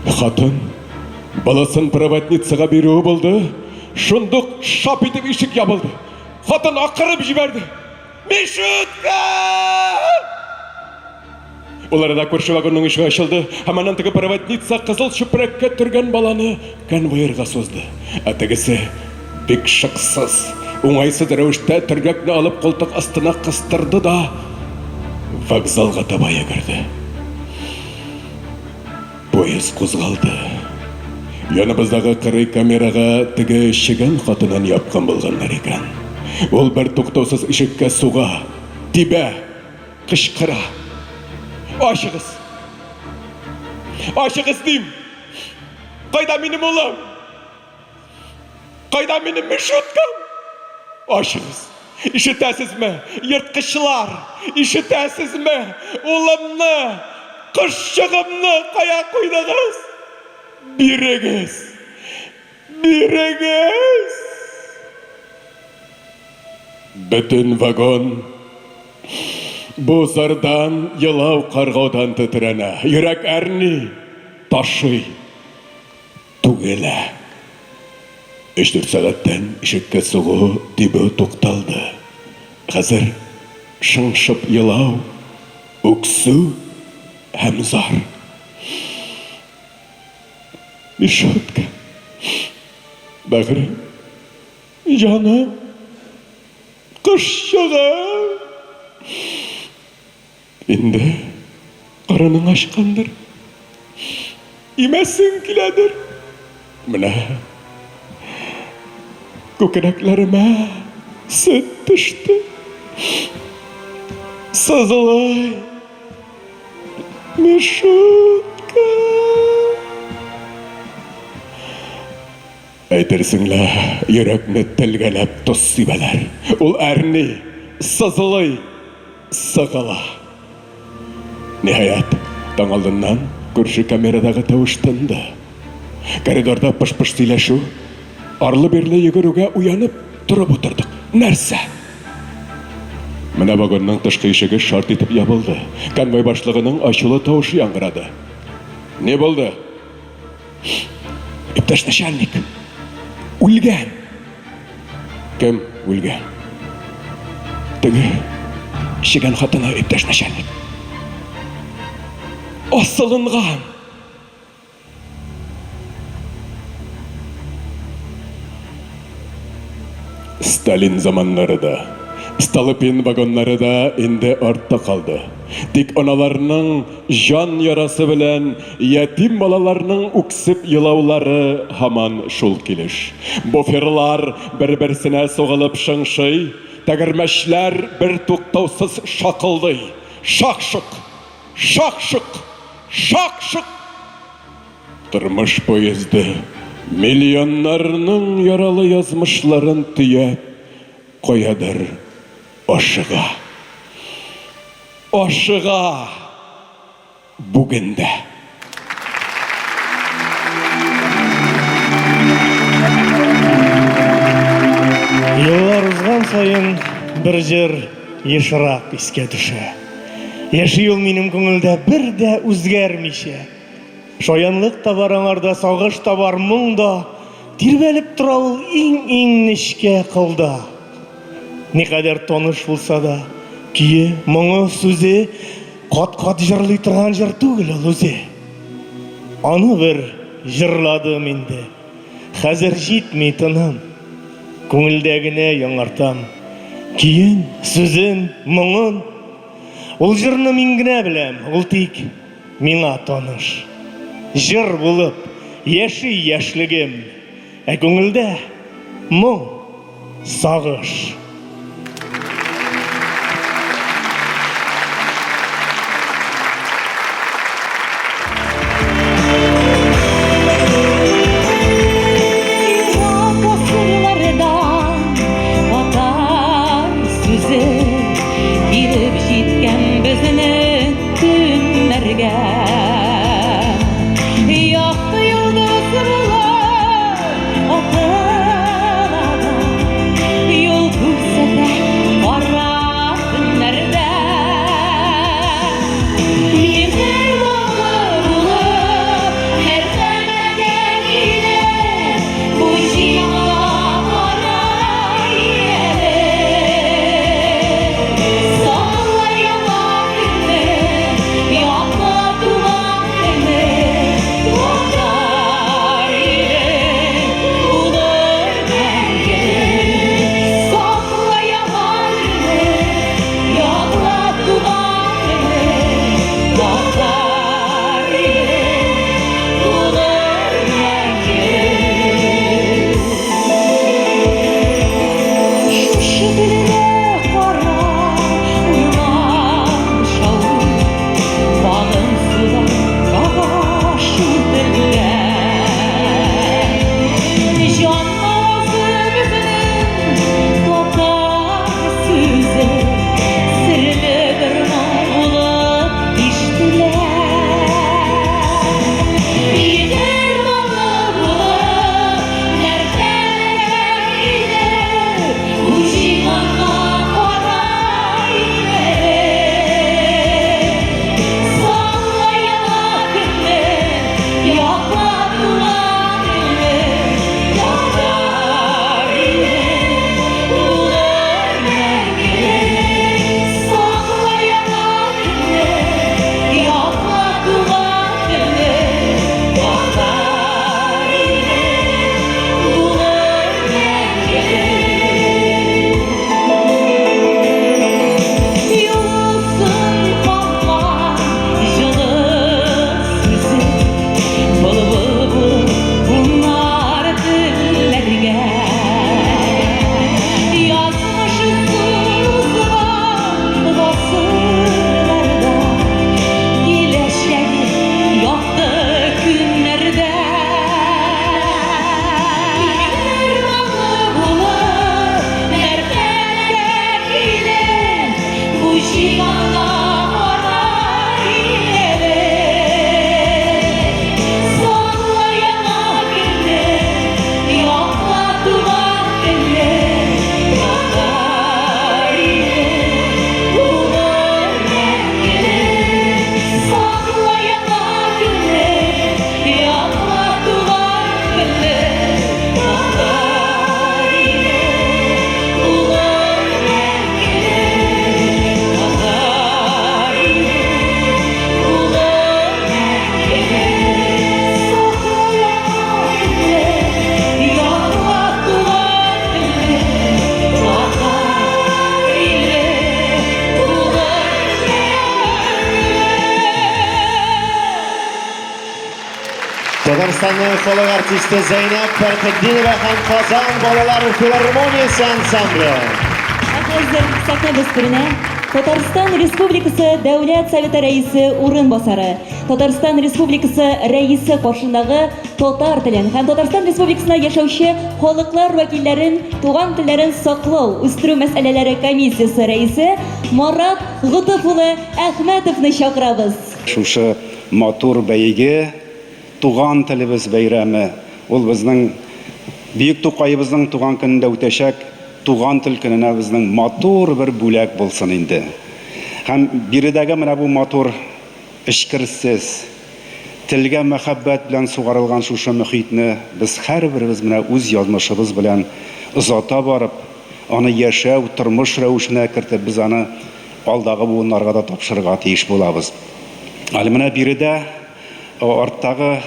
Хатын баласын проводницага бирүе булды, шундук шап итеп ишек ябылды. Хатын акырып җибәрде. Мишутка! Ул арада күрше вагонның ишеге ачылды һәм аннан теге проводница кызыл чүпрәккә төргән баланы конвоирга сузды. Ә тегесе бик шыксыз, уңайсыз рәвештә төргәкне алып култык астына кыстырды да вокзалга таба йөгерде. Поезд кузгалды. Яныбыздагы кырый камерага теге чегән хатынын япкан булганнар икән. Ул бер туктаусыз ишеккә суга, тибә, Кычкыра. Ачыгыз! Ачыгыз дим! Кайда минем улым? Кайда минем Мишуткам? Ачыгыз! Ишетәсезме, ерткычлар? Ишетәсезме? Улымны, кошчыгымны кая куйдыгыз? Бирегез! Бирегез! Бөтен вагон бу зардан, елау-каргаудан тетрәнә, йөрәк әрни, ташый, түгелә. Өч-дүрт сәгатьтән ишеккә сугу, тибү тукталды. Хәзер шыңшып елау, үксү һәм зар. Мишутка, бәгърем, җаным, кошчыгым. Инде карының ачкандыр, имәсең киләдер. Менә күкрәкләремә сөт төште. Сызылый. Мишутка! Әйтерсең лә, йөрәкне телгәләп тоз сибәләр. Ул әрни, сызлый, сыгыла. Ниһаять, таң алдыннан күрше камерадагы тавыш тынды. Коридорда пыш-пыш сөйләшү, арлы-бирле йөгерүгә уянып, торып утырдык. Нәрсә? Менә вагонның тышкы ишеге шарт итеп ябылды. Конвой башлыгының ачулы тавышы яңгырады. Ни булды? Иптәш начальник, үлгән. Кем үлгән? Теге чегән хатыны, иптәш начальник. Асылынган. Сталин заманнары да, Столыпин вагоннары да инде артта калды. Тик аналарның җан ярасы белән ятим балаларның үксеп елаулары һаман шул килеш. Буферлар бер-берсенә сугылып шыңшый, тәгәрмәчләр бертуктаусыз шакылдый. Шак-шок! Шак-шок! Шак-шок! Тормыш поезды миллионнарның яралы язмышларын төяп, каядыр ашыга. Ашыга! Бүген дә. Еллар узган саен бер җыр ешрак искә төшә. Яши ул минем күңелдә бер дә үзгәрмичә. Шаянлык та бар аңарда, сагыш та бар, моң да. Тирбәлеп тора ул иң-иң нечкә кылда. Никадәр таныш булса да, көе, моңы, сүзе кат-кат җырлый торган җыр түгел ул үзе. Аны бер җырладым инде. Хәзер җитми тыным. Күңелдә генә яңартам. Көен, сүзен, моңын. Ул җырны мин генә беләм, ул тик миңа таныш. Җыр булып яши яшьлегем, ә күңелдә моң, сагыш. сүзе килеп җиткән безнең көннәргә. Якты йолдыз булып атыла да, юл күрсәтә кара төннәрдә. Миһербанлы булып, мәрхәмәткә килеп, бу җиһанга карай әле. Сакла яңа көнне, якла туган телне, Татар иле булыр мәңгелек. Сакла яңа көнне, якла туган телне, Татар иле булыр мәңгелек. Шушы телне кара урман шаулый, Агым сулар ага шул телдә. Җан авазы безнең татар сүзе, Серле бер моң булып ишетелә. Миһербанлы булып, мәрхәмәткә килеп, Бу җиһанга карай әле. Сакла яңа көнне, якла туган телне, Татар иле булыр мәңгелек. Сакла яңа көнне, якла туган телне, Татар иле булыр мәңгелек. Юлсын халка җылы сүзе, Былбыл булып кунар телләргә. Язмыш узган гасырларда, Киләчәге якты көннәрдә. Миһербанлы булып, мәрхәмәткә килеп, Бу җиһанга карай әле. Сакла яңа көнне, якла туган телне, Татар иле булыр мәңгелек. Сакла яңа көнне, якла туган телне, Татар иле булыр мәңгелек. Татар иле булыр мәңгелек. Сакла яңа көнне, якла туган телне, Татар иле булыр мәңгелек. Татарстанның халык артисты Зәйнәб Фәрхетдинова һәм Казан балалар филармониясе ансамбле. Ә хәзер сәхнәбез түренә Татарстан Республикасы Дәүләт Советы Рәисе урынбасары, Татарстан Республикасы Рәисе каршындагы татар телен һәм Татарстан Республикасында яшәүче халыклар вәкилләрен туган телләрен саклау, үстерү мәсьәләләре комиссиясе рәисе Марат Готыф улы Әхмәтовны чакырабыз. Шушы матур бәйге, туган телебез бәйрәме, ул безнең бөек Тукаебызның туган көнендә үтәчәк Туган тел көненә безнең матур бер бүләк булсын инде. Һәм биредәге менә бу матур, эчкерсез, телгә мәхәббәт белән сугарылган шушы мөхитне без һәрберебез менә үз язмышыбыз белән озата барып, аны яшәү, тормыш рәвешенә кертеп, без аны алдагы буыннарга да тапшырырга тиеш булабыз. Әле менә биредә арттагы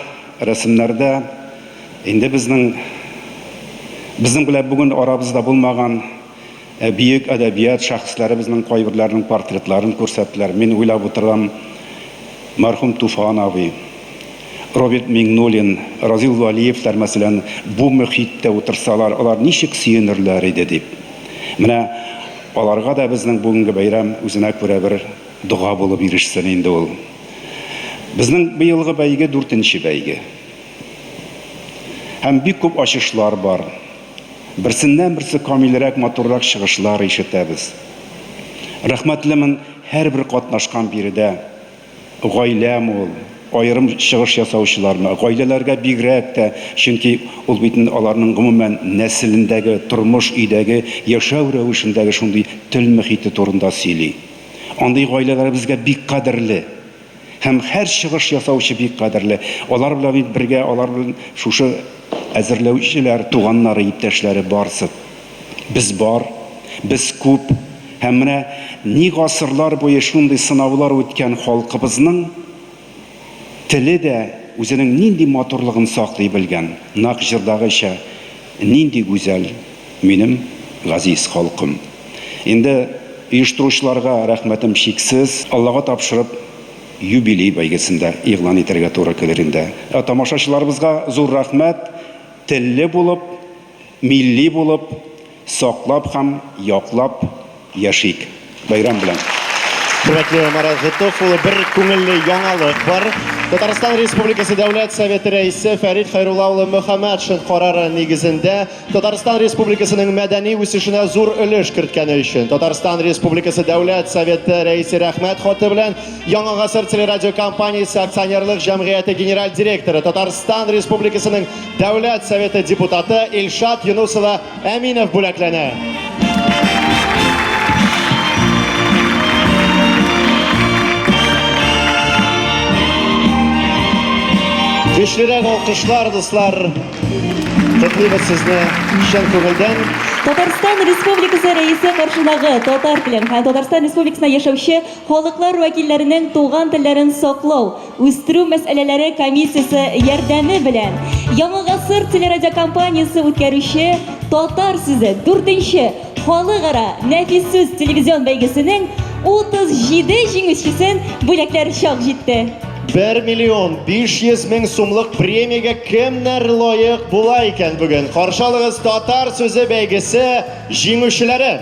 рәсемнәрдә инде безнең безнең белән бүген арабызда булмаган бөек әдәбият шәхесләребезнең кайберләренең портретларын күрсәттеләр. Мин уйлап утырам, мәрхүм Туфан абый, Роберт Миңнуллин, Разил Вәлиевләр, мәсәлән, бу мөхиттә утырсалар, алар ничек сөенерләр иде дип. Менә аларга да безнең бүгенге бәйрәм үзенә күрә бер дога булып ирешсен инде ул. Безнең быелгы бәйге дүртенче бәйге. Һәм бик күп ачышлар бар. Берсеннән-берсе камилрәк, матуррак чыгышлар ишетәбез. Рәхмәтлемен һәрбер катнашкан биредә гаиләме ул, аерым чыгыш ясаучылармы, гаиләләргә бигрәк тә, чөнки ул бит инде аларның гомумән нәселендәге, тормыш, өйдәге яшәү рәвешендәге шундый тел мөхите турында сөйли. Андый гаиләләр безгә бик кадерле. Һәм һәр чыгыш ясаучы бик кадерле. Алар белән бит бергә, алар белән шушы әзерләүчеләр, туганнары, иптәшләре барсы. Без бар, без күп. Һәм менә ни гасырлар буе шундый сынаулар үткән халкыбызның теле дә үзенең нинди матурлыгын саклый белгән, нәкъ җырдагыча, Нинди гүзәл минем газиз халкым. Инде оештыручыларга рәхмәтем чиксез. Аллага тапшырып, юбилей бәйгесен дә игълан итәргә туры килер инде. Ә тамашачыларыбызга зур рәхмәт, телле булып, милли булып, саклап һәм яклап яшик. Бәйрәм белән! Хөрмәтле Марат Готов улы, бер күңелле яңалык бар. Татарстан Республикасы Дәүләт Советы Рәисе Фәрит Хәйрулла улы Мөхәммәтшин карары нигезендә Татарстан Республикасының мәдәни үсешенә зур өлеш керткәне өчен Татарстан Республикасы Дәүләт Советы Рәисе Рәхмәт хаты белән Яңа гасыр телерадиокомпаниясе акционерлык җәмгыяте генераль директоры Татарстан Республикасының Дәүләт Советы депутаты Илшат Юнус улы Әминов бүләкләнә. Көчлерәк алкышлар, дуслар. Котлыйбыз сезне чын күңелдән. Татарстан Республикасы Рәисе каршындагы татар телен һәм Татарстан Республикасында яшәүче халыклар вәкилләренең туган телләрен саклау, үстерү мәсьәләләре комиссиясе ярдәме белән Яңа гасыр телерадиокомпаниясе үткәрүче Татар сүзе дүртенче халыкара нәфис сүз телевизион бәйгесенең 37 җиңүчесен бүләкләр чак җитте. 1 миллион 500 мең сумлык премиягә кемнәр лаек була икән бүген? Каршы алыгыз Татар сүзе бәйгесе җиңүчеләрен!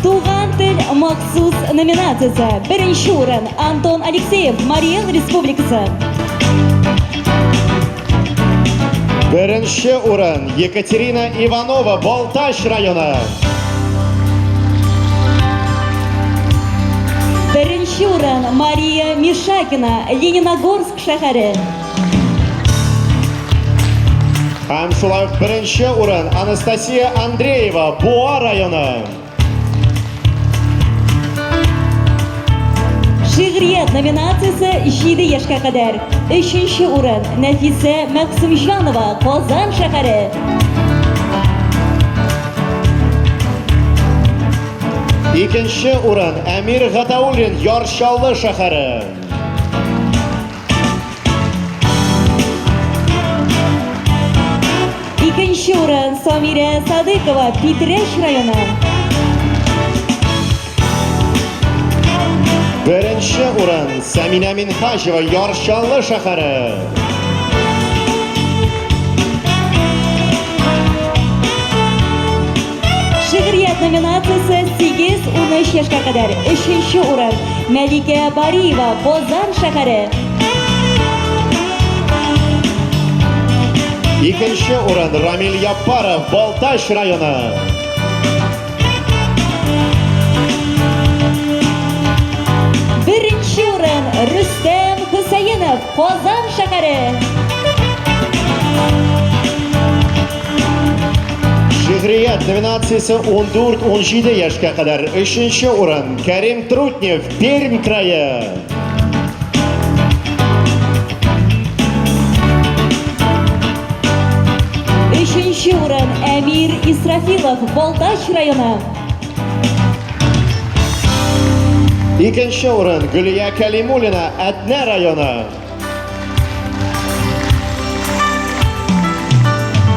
Туган тел махсус номинациясе. Беренче урын Антон Алексеев, Марий Эл Республикасы. Беренче урын Екатерина Иванова, Балтач районы. Беренче урын Мария Мишакина, Лениногорск шәһәре. Һәм шулай ук беренче урын Анастасия Андреева, Буа районы. Шигърият номинациясе 7 яшькә кадәр. Өченче урын Нәфисә Мәгъсүмҗанова, Казан шәһәре. Икенче урын Әмир Гатауллин, Яр Чаллы шәһәре. Икенче урын Самирә Садыйкова, Питрәч районы. Беренче урын Сәминә Минһаҗева, Яр Чаллы шәһәре. Шигърият номинациясе 8-13 яшькә кадәр. Өченче урын Мәликә Бариева, Казан шәһәре. Икенче урын Рамил Яппаров, Балтач районы. Беренче урын Рөстәм Хөсәенов, Казан шәһәре. Шигърият номинациясе 14-17 яшькә кадәр. Өченче урын Кәрим Трутнев, Пермь крае. Өченче урын Әмир Исрафилов, Балтач районы. Икенче урын Гөлия Кәлимуллина, Әтнә районы.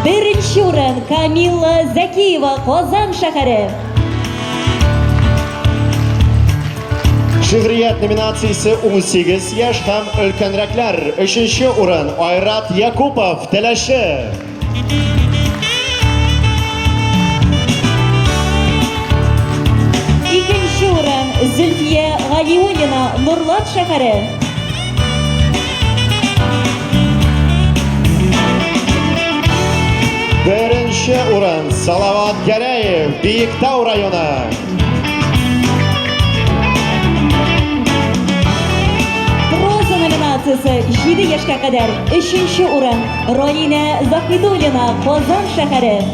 Беренче урын Камилла Зәкиева, Казан шәһәре. Шигърият номинациясе 18 яшь һәм өлкәнрәкләр. Өченче урын Айрат Якупов, Теләче. Икенче урын Зөлфия Галиуллина, Нурлат шәһәре. Беренче урын Салават Гәрәев, Биектау районы. номинациясе 7 яшькә кадәр өченче урын Ралинә Заһидуллина, Казан шәһәре.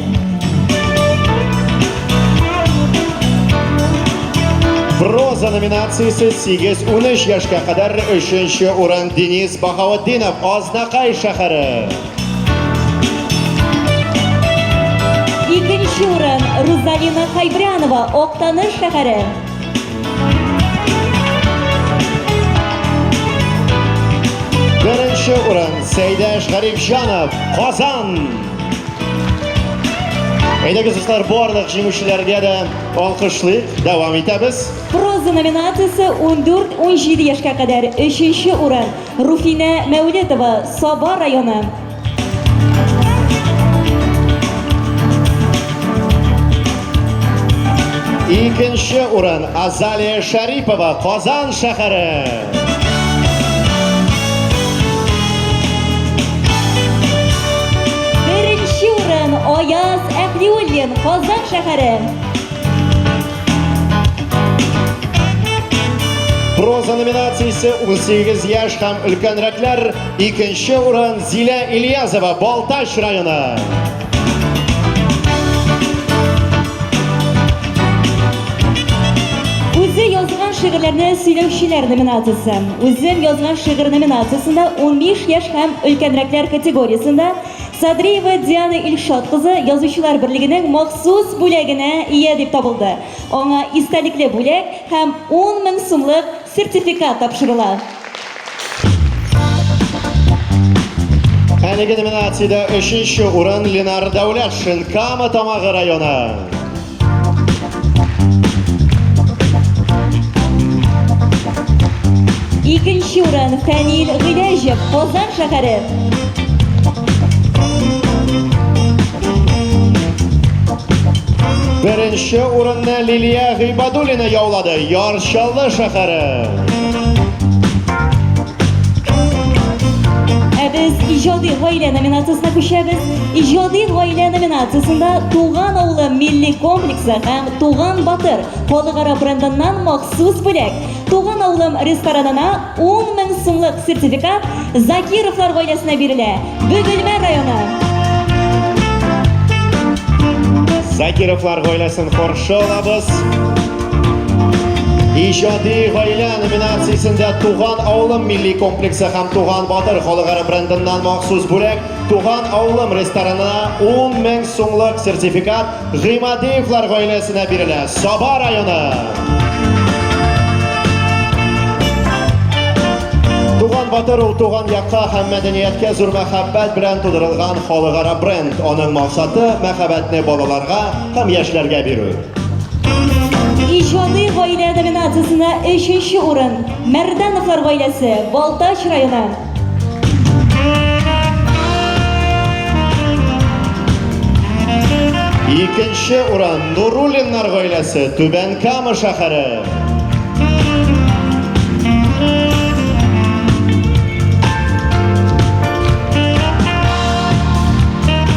Проза номинациясе 8-13 яшькә кадәр өченче урын Денис Баһаутдинов, Азнакай шәһәре. Икенче урын Рузалина Хайбрянова, Актаныш шәһәре. Беренче урын Сәйдәш Гарифҗанов, Казан. Әйдәгез, дуслар, барлык җиңүчеләргә дә алкышлыйк. Дәвам итәбез. Проза номинациясе 14-17 яшькә кадәр өченче урын Руфинә Мәүлетова, Саба районы. Икенче урын Азалия Шәрипова, Казан шәһәре. Беренче урын Аяз Әхлиуллин, Казан шәһәре. Проза номинациясе 18 яшь һәм өлкәнрәкләр. Икенче урын Зилә Ильязова, Балтач районы. Үзе язган шигырьләрне сөйләүчеләр номинациясе. Үзем язган шигырь номинациясендә 15 яшь һәм өлкәнрәкләр категориясендә Садриева Диана Илшат кызы Язучылар берлегенең махсус бүләгенә ия дип табылды. Аңа истәлекле бүләк һәм 10 мең сумлык сертификат тапшырыла. Әлеге номинациядә өченче урын Ленар Дәүләтшин, Кама Тамагы районы. Икенче урын Фәнил Гыйләҗев, Казан шәһәре. Беренче урынны Лилия Гыйбадуллина яулады, Яр Чаллы шәһәре. Ә без иҗади гаилә номинациясенә күчәбез. Иҗади гаилә номинациясендә Туган авылы милли комплексы һәм Туган батыр халыкара брендыннан махсус бүләк. Туган авылым ресторанына 10 мең сумлык сертификат Закировлар гаиләсенә бирелә. Бөгелмә районы. Закировлар гаиләсен каршы алабыз. Иҗади гаилә номинациясендә Туган авылым милли комплексы һәм Туган батыр халыкара брендыннан махсус бүләк Туган авылым ресторанына 10 мең сумлык сертификат Гыймадиевлар гаиләсенә бирелә. Саба районы. Туган батыр ул туган якка һәм мәдәнияткә зур мәхәббәт белән тудырылган халыкара бренд. Аның максаты мәхәббәтне балаларга һәм яшьләргә бирү. Иҗади гаилә номинациясендә өченче урын Мәрдәновлар гаиләсе, Балтач районы. Икенче урын Нуруллиннар гаиләсе, Түбән Кама шәһәре.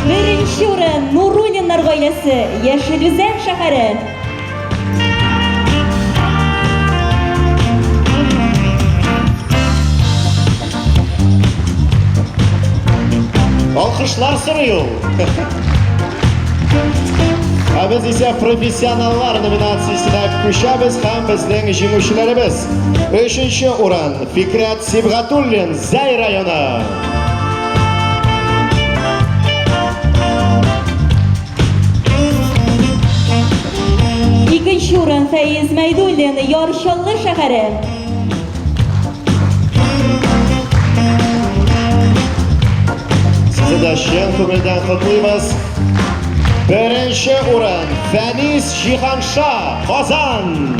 Беренче урын Нуруллиннар гаиләсе, Яшел Үзән шәһәре. Алкышлар сорый ул. Ә без исә профессионаллар номинациясенә күчәбез һәм безнең җиңүчеләребез. Өченче урын Фикрәт Сибгатуллин, Зәй районы. Икенче урын Фәиз Мәйдуллин, Яр Чаллы шәһәре. Сезне дә чын күңелдән котлыйбыз. Беренче урын Фәнис Җиһанша, Казан.